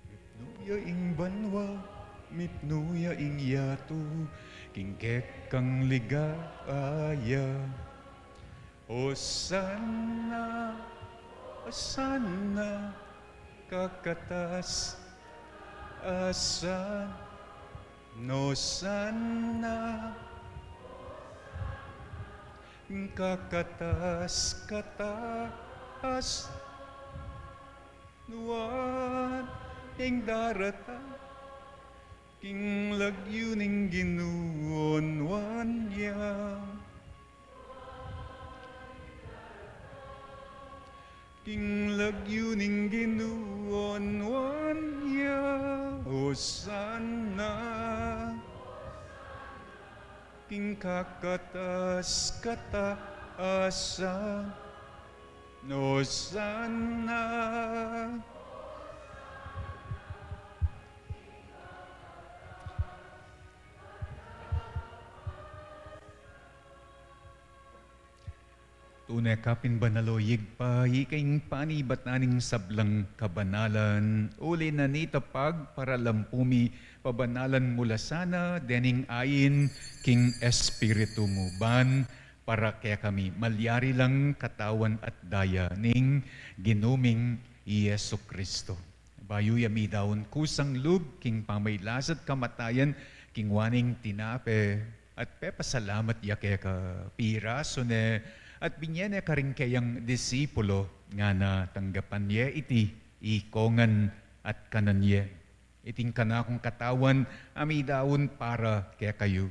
Mipnu ya ing banua, mipnu ya ing yatu, king kekang ligaya. Hosanna, Hosanna, kakatas-asan. Hosanna, kakatas-kataas. Nuan ing daratang king lagyu ning Ginu, nuan ya. King lagyu ning Ginu, nuan ya. Hosanna king kakatas-kataasan. Hosanna. Tune ka pin banal, o Ibpa, ika ing panibatan ning sablang kabanalan. Uli na nita pagparalampu mi, pabanalan mu la sana dening ain king Espiritu mu, ban para kekami malyari lang katawan at daya ning Ginu ming Jesucristo. Bayu ya midaun kusang lub king pamaglasat kamatayan, kinua ne ing tinape at pepasalamat ya keka, pirasu ne at binye ne karing keyang disipulo, ngana: Tanggapan ye iti ikongan at kanan ye. Iti ing kanakung katawan a midaun para kekayu.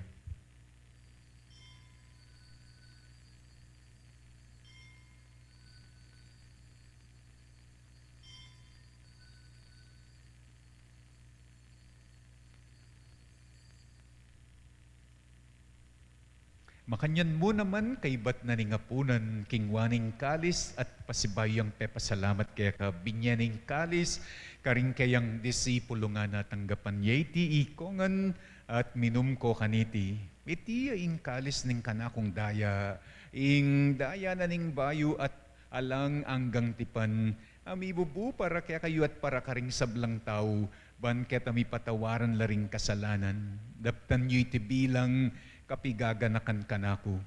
Makanyan mu naman kaybat na ning apunan, kinua ne ing kalis at pasibayu yang pepasalamat keka, binye ne ing kalis karing keyang disipulung ngana, tanggapan ye iti ikongan at minum ko kaniti. Iti ya ing kalis ning kanakung daya, ing daya na ning bayu at alang anggang tipan, a mibubu para kekayu at para karing sablang tau, ban keta mipatawaran la ring kasalanan. Daptan yu iti bilang kapigaganakan kanaku.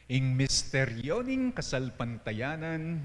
Ing misteryo ning kasalpantayanan.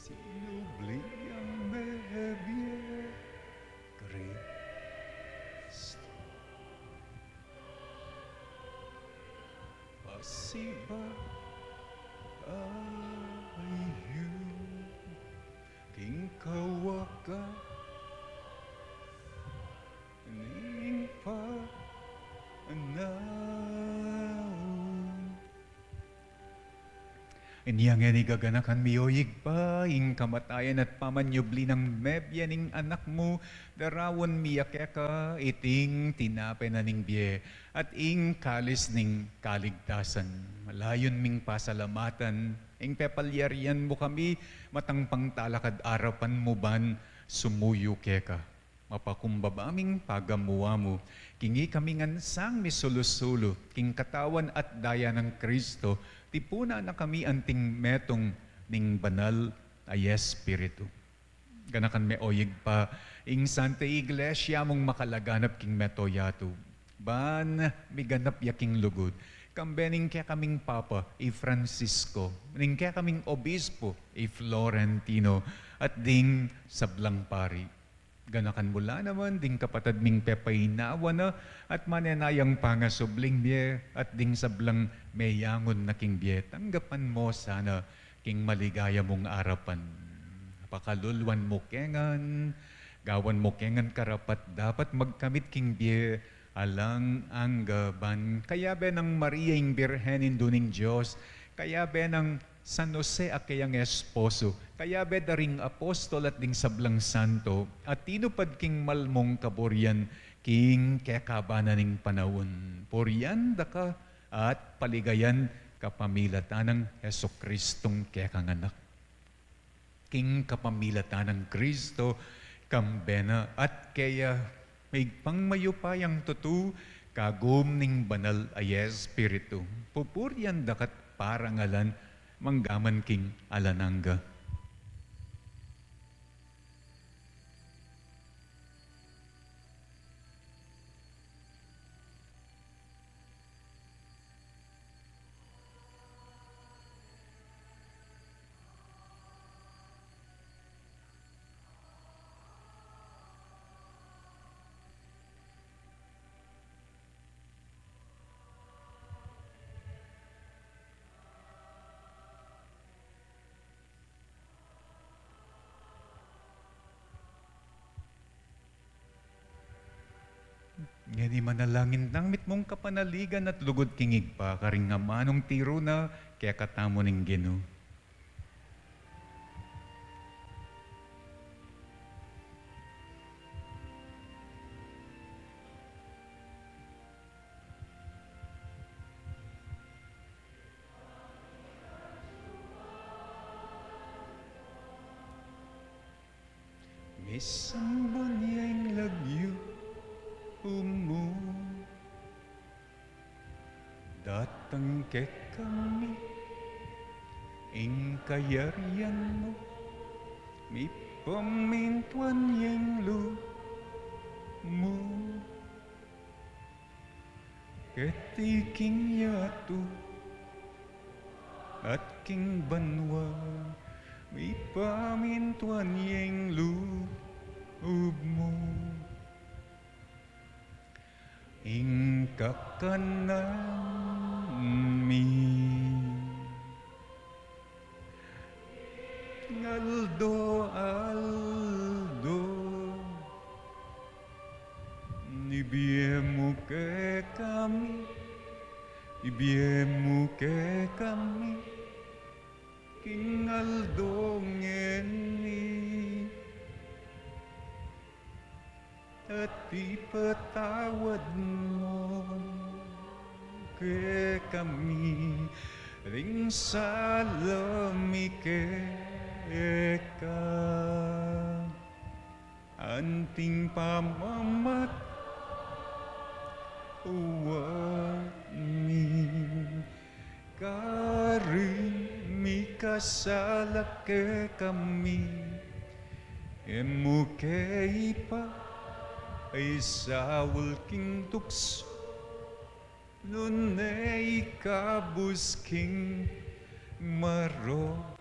Sinubli yang mebie Kristo. Pasibayu king kawakas ning panaun. Inya ngeni gaganakan mi, o Ibpa, ing kamatayan at pamanyubli nang mebie ning Anak mu, daraun mi ya keka iting tinape na ning bie at ing kalis ning kaligtasan. Layun ming pasalamatan ing pepalyarian mu kami matang pangtalakad arapan mu ban sumuyu keka. Mapakumbaba ming pagamu-amu, king ikami ngan sang misulu-sulu king katawan at daya nang Kristo, tipunan na kami anting metung ning Banal a Espiritu. Ganakan me, o Ibpa, ing Santa Iglesia mung makalaganap king mabilug a yatu, ban miganap ya king lugud, kambe ning kekaming Papa, i Francisco, ning kekaming Obispo, i Florentino, at ding sablang pari. Ganakan mu la naman ding kapatad ming pepainawa na at manenayang pangasubling bie, at ding sablang meyangun na king bie, tanggapan mu sana king maligaya mung arapan. Pakaluluan mu ke ngan, gawan mu ke ngan karapat-dapat magkamit king bie alang angga, ban kayabe nang Maria ing Birhen, Indu ning Dios, kayabe nang San Jose a keyang esposo, kayabe da ring apostol at ding sablang santo a tinupad king mal mung kaburian king kekaban na ning panaun, purian da ka at paligayan kapamilatan nang Jesukristong kekang Anak. King kapamilatan nang Kristo, kambe na at keya, migpang mayupayang tutu, kagum ning Banal a Espiritu, pupurian da ka at parangalan mangga man king alang angga. Ngeni manalangin tang mitmung kapanaligan at lugud king Ibpa, karing amanung tiru na kekatamu ning Ginu. Misamban ya ing lagyu mu, datang kekami ing kayarian mu, mipamintuan ya ing lub mu. Keti king yatu at king banua, mipamintuan ya ing lub mu. Ing kakanan mi ngaldo-aldo ibie mu kekami, ibie mu kekami king aldo ngeni, at ipatawad mu kekami ring sala mi keka, anting pamamat wa mi karing mikasala kekami, e mu ke ipaisaul king tuksu, nune ikabus king marok.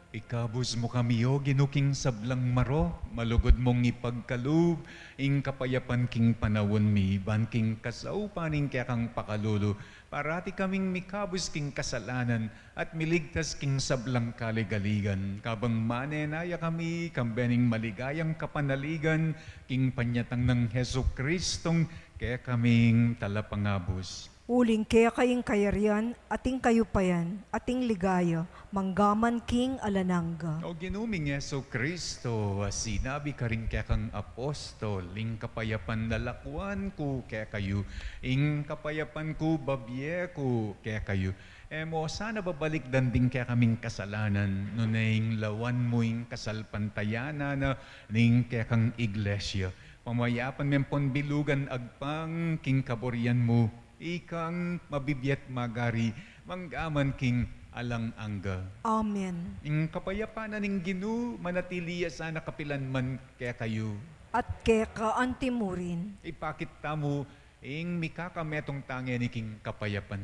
Ikabus mu kami, O Ginu, king sablang marok, malugud mung ipagkalub ing kapayapan king panaun mi, ban king kasaupan ning kekang pakalulu, parati kaming mikabus king kasalanan at miligtas king sablang kaligaligan, kabang manenaya kami kambe ning maligayang kapanaligan king panyatang nang Jesucristong kekaming Talapangabus. Uling keka ing kayarian, at ing kayupayan, at ing ligaya, manggaman king alang angga. O Ginu ming Jesucristo, a sinabi karing kekang apostol, ing kapayapan lalakuan ku kekayu, ing kapayapan ku babie ku kekayu. E mu sana babalikdan ding kekaming kasalanan, nune ing lawan mu ing kasalpantayanan na ning kekang Iglesia. Pamayapan me ampon bilugan agpang king kaburian mu, ikang mabibie at magari, manggaman king alang angga. Amen. Ing kapayapan na ning Ginu manatili ya sana kapilan man kekayu. At keka antimurin. Ipakit tamu ing mikakametung tang ngeni king kapayapan.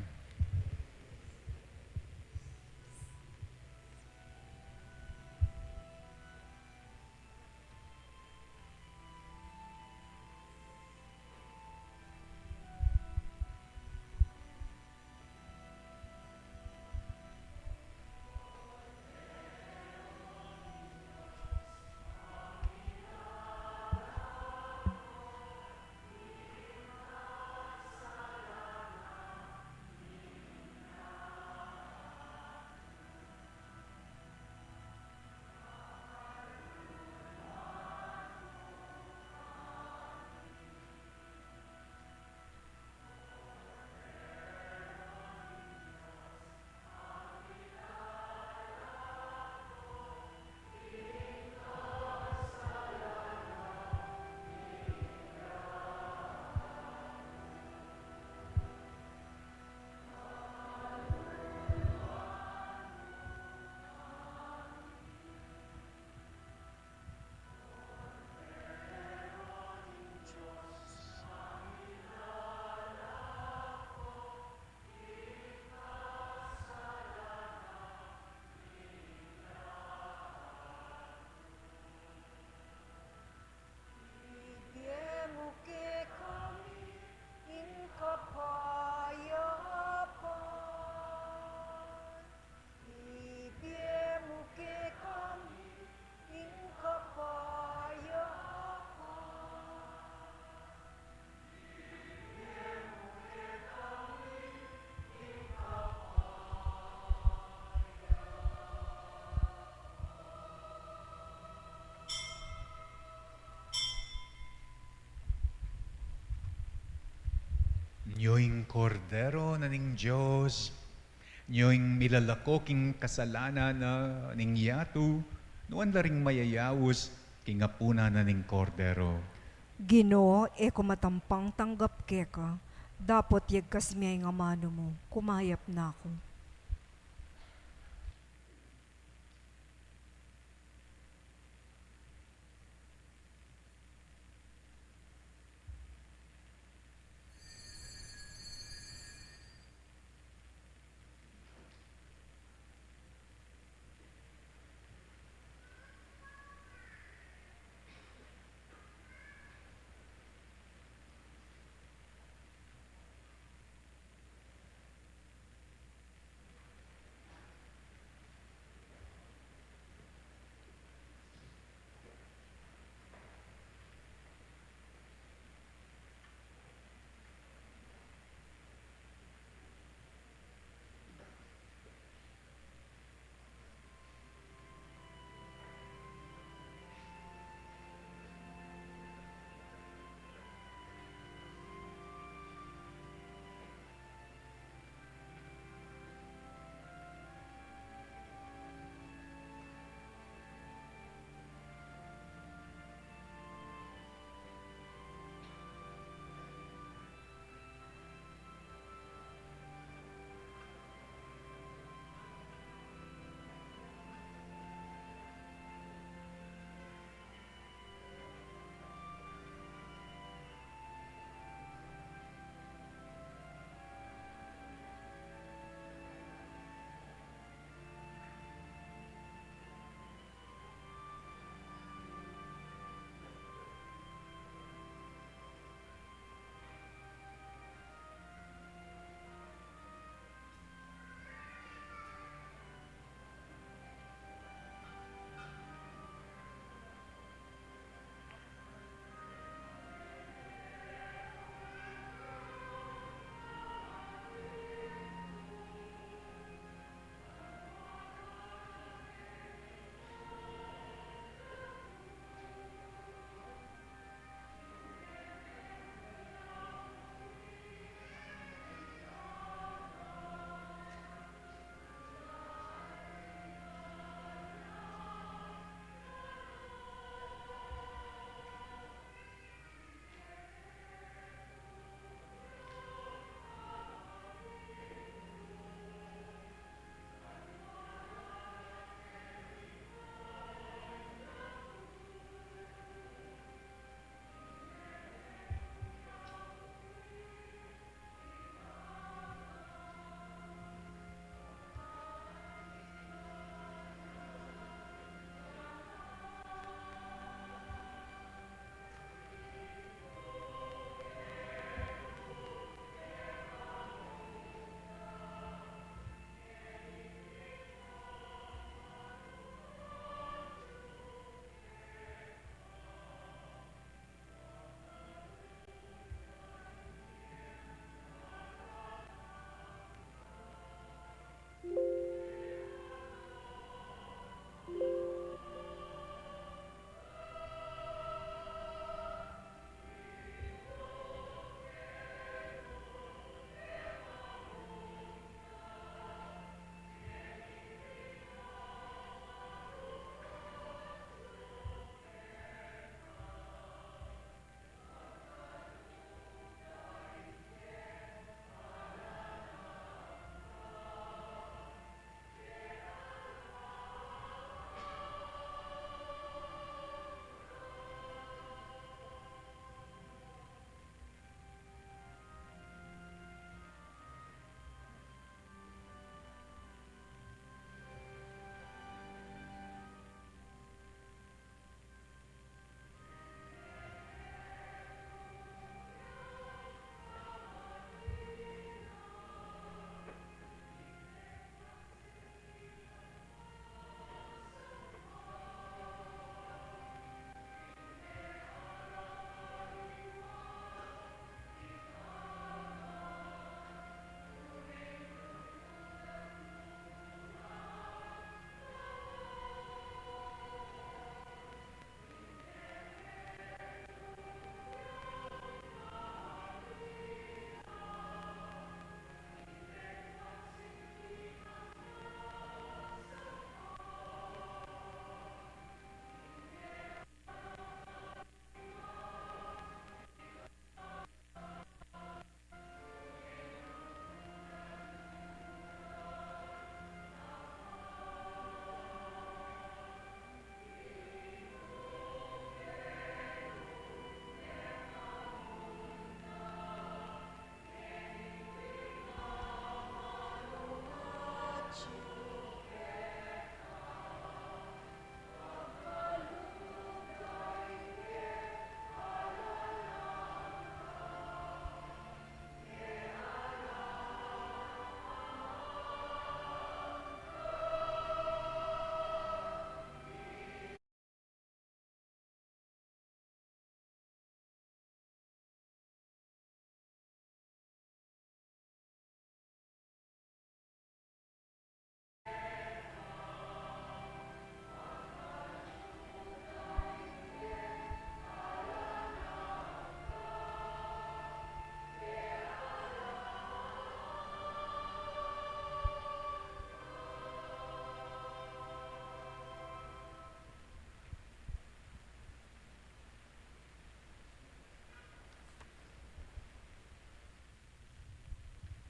Ibie mu kekami ing kapayapan. Ibie mu kekami ing kapayapan. Nyo ing Kordero na ning Dios, nyo ing milalako king kasalanan na ning yatu, nuan la ring mayayaus king apunan na ning Kordero. Ginu, e ku matampang tanggap keka, dapot yagkas me ing amanu mu, kumayap na ku.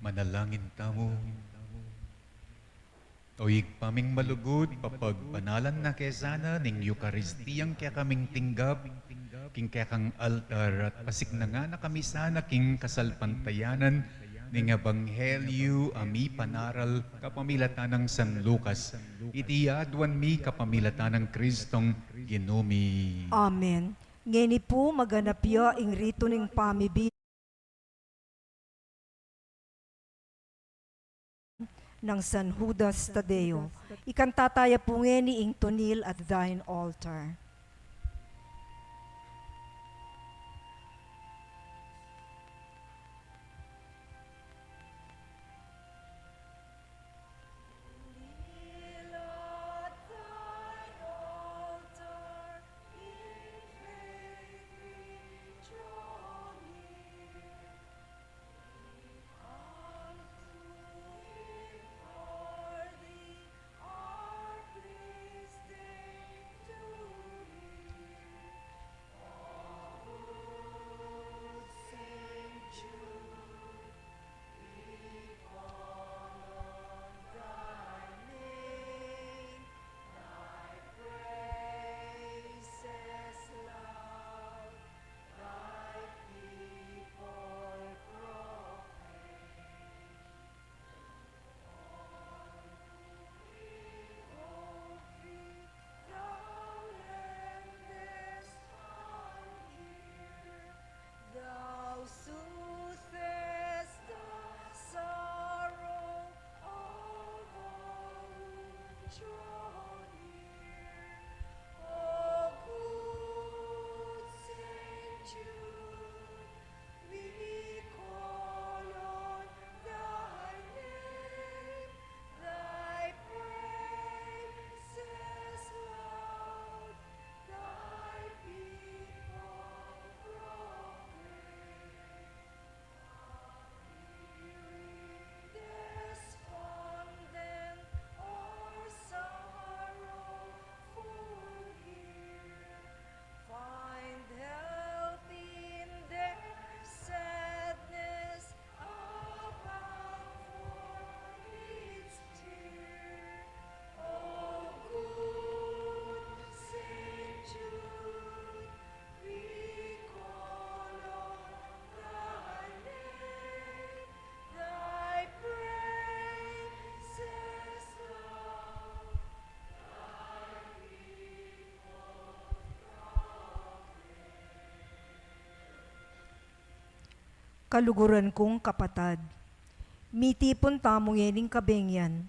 Manalangin tamu. O Ibpa ming malugud, papagbanalan na ke sana ning Eukaristiyang kekaming tinggap, king kekang altar, at pasiknangan na kami sana king kasalpantayanan ning ebanghelyu a mipanaral kapamilatan nang San Lucas. Iti aduan mi kapamilatan nang Kristong Ginu mi. Amen. Ngeni pu, maganap ya ing ritu ning pamibi nang San Judas Tadeo. Ikanta taya pu ngeni ing To Kneel at Thine Altar. Kaluguran kung kapatad, mitipun tamu ngening kabengian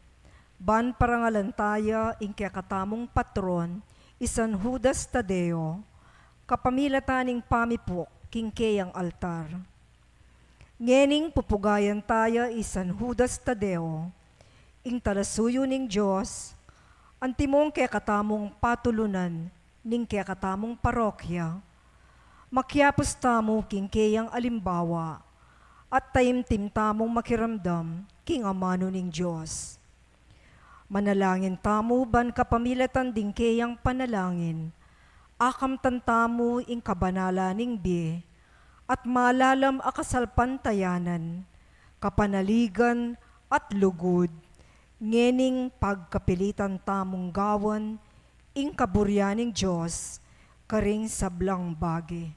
ban parangalan taya ing kekatamung patron, i San Judas Tadeo, kapamilatan ning pamipuk king keyang altar. Ngening pupugayan taya i San Judas Tadeo, ing talasuyu ning Dios, antimong kekatamung patulunan ning kekatamung parokya, makiapus tamu king keyang alimbawa at taimtim tamung makiramdam king amanu ning Dios. Manalangin tamu ban kapamilatan ding keyang panalangin, akamtan tamu ing kabanalan ning bie at malalam a kasalpantayanan, kapanaligan at lugud, ngening pagkapilitan tamung gawan ing kaburian ning Dios karing sablang bage.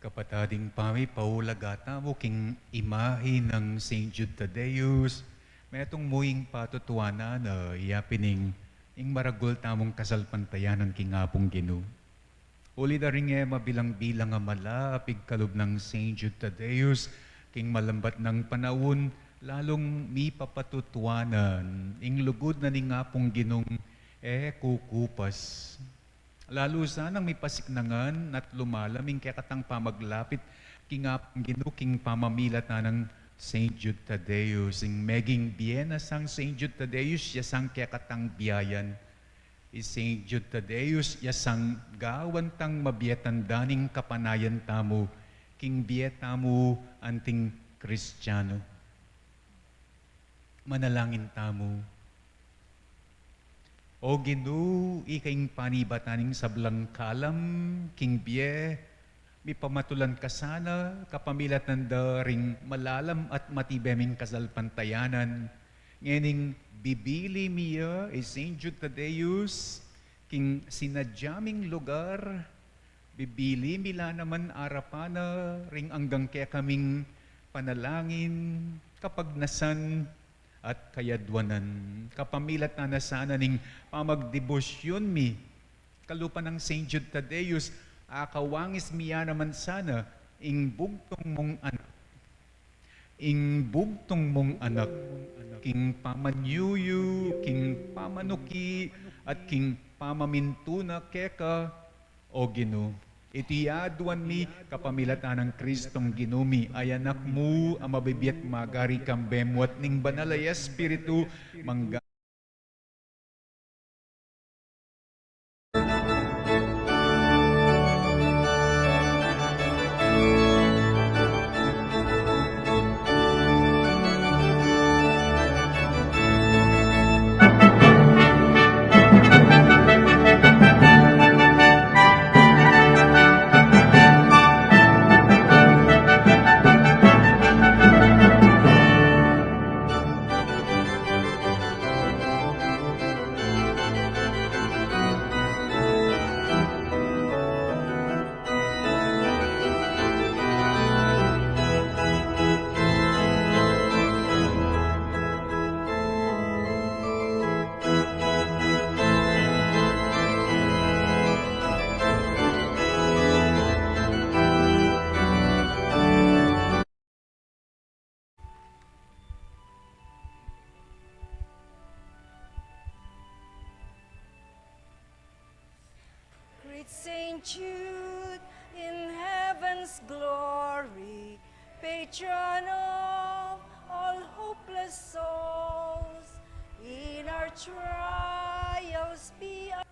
Kapatad, ing pamipaulaga tamu king imahe nang Saint Jude Thaddeus, metung mu ing patutuanan na iya pin ing, ing maragul tamung kasalpantayanan king Apung Ginu. Uli da ring e mabilang-bilang a mala a pigkalub nang Saint Jude Thaddeus king malambat nang panaun, lalung mipapatutuanan ing lugud na ning Apung Ginung e kukupas. Lalu sanang mipasiknangan at lumalam ing kekatang pamaglapit king Apung Ginu king pamamilatan nang Saint Jude Thaddeus. Ing meging bie na sang Saint Jude Thaddeus, ya sang kekatang biayan. I Saint Jude Thaddeus, ya sang gawan tang mabie tanda ning kapanayan tamu king bie tamu anting Kristiano. Manalangin tamu. O Ginu, ika ing panibatan ning sablang kalam king bie mipamatulan ka sana kapamilatan da ring malalam at matibe ming kasalpantayanan. Ngening bibili mi ya i Saint Jude Thaddeus king sinadya ming lugar, bibili mi la naman arapan na ring anggang kekaming panalangin, kapagnasan, at kayadwanan. Kapamilatan na sana ning pamagdebosyun mi kalupa nang Saint Jude Thaddeus, akawangis mi ya naman sana ing bugtung mung anak. Ing bugtung mung anak, king pamanyuyu, king pamanuki, at king pamamintu na keka, O Ginu. Iti aduan mi kapamilatan nang Kristong Ginu mi, a Anak mu, a mabibie at magari kambe mu at ning Banal a Espiritu, mangga Greet Saint Jude in heaven's glory, patron of all hopeless souls. In our trials, be our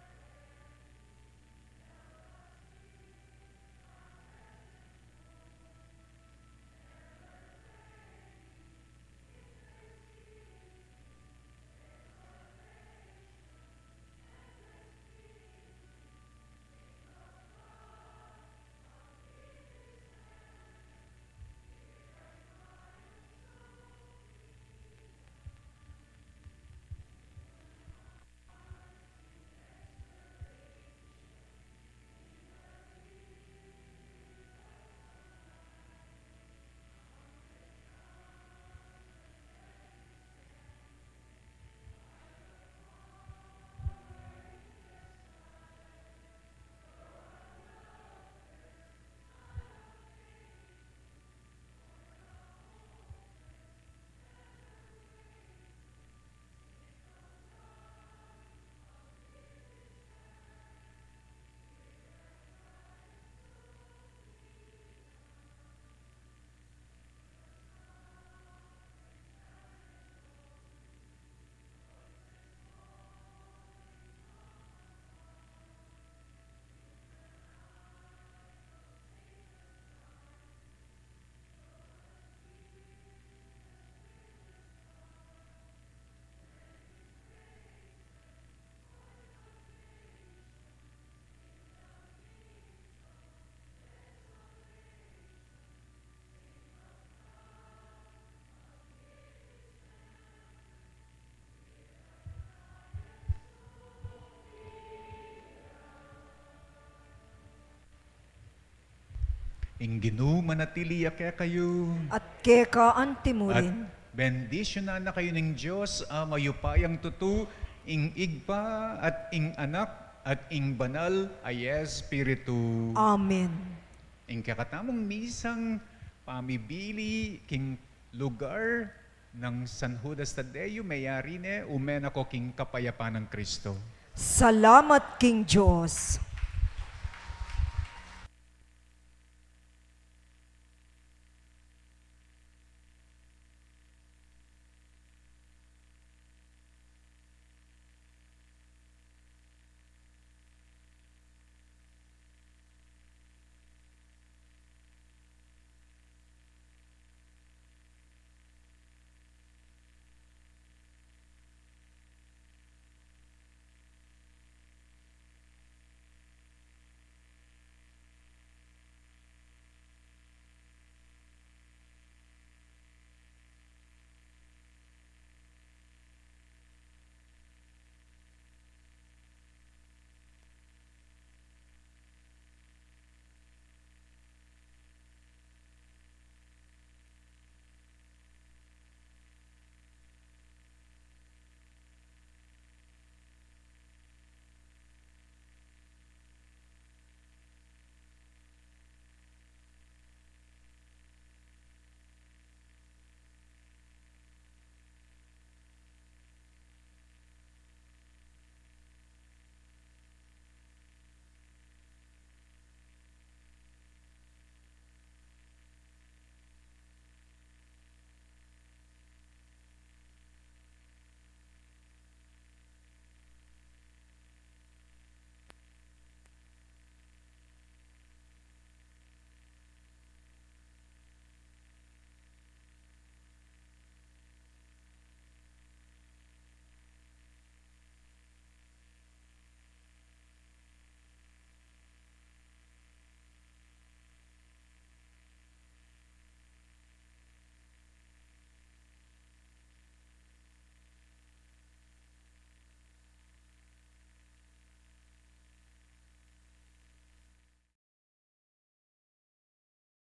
Ing Ginu manatili ya kekayu. At keka anti mu rin. At bendisyunan na kayu ning Dios a mayupayang tutu, ing Ibpa at ing Anak at ing Banal a Espiritu. Amen. Ing kekatamung misang pamibili king lugar nang San Judas Tadeo, meyari ne, ume na ko king kapayapan nang Kristo. Salamat king Dios.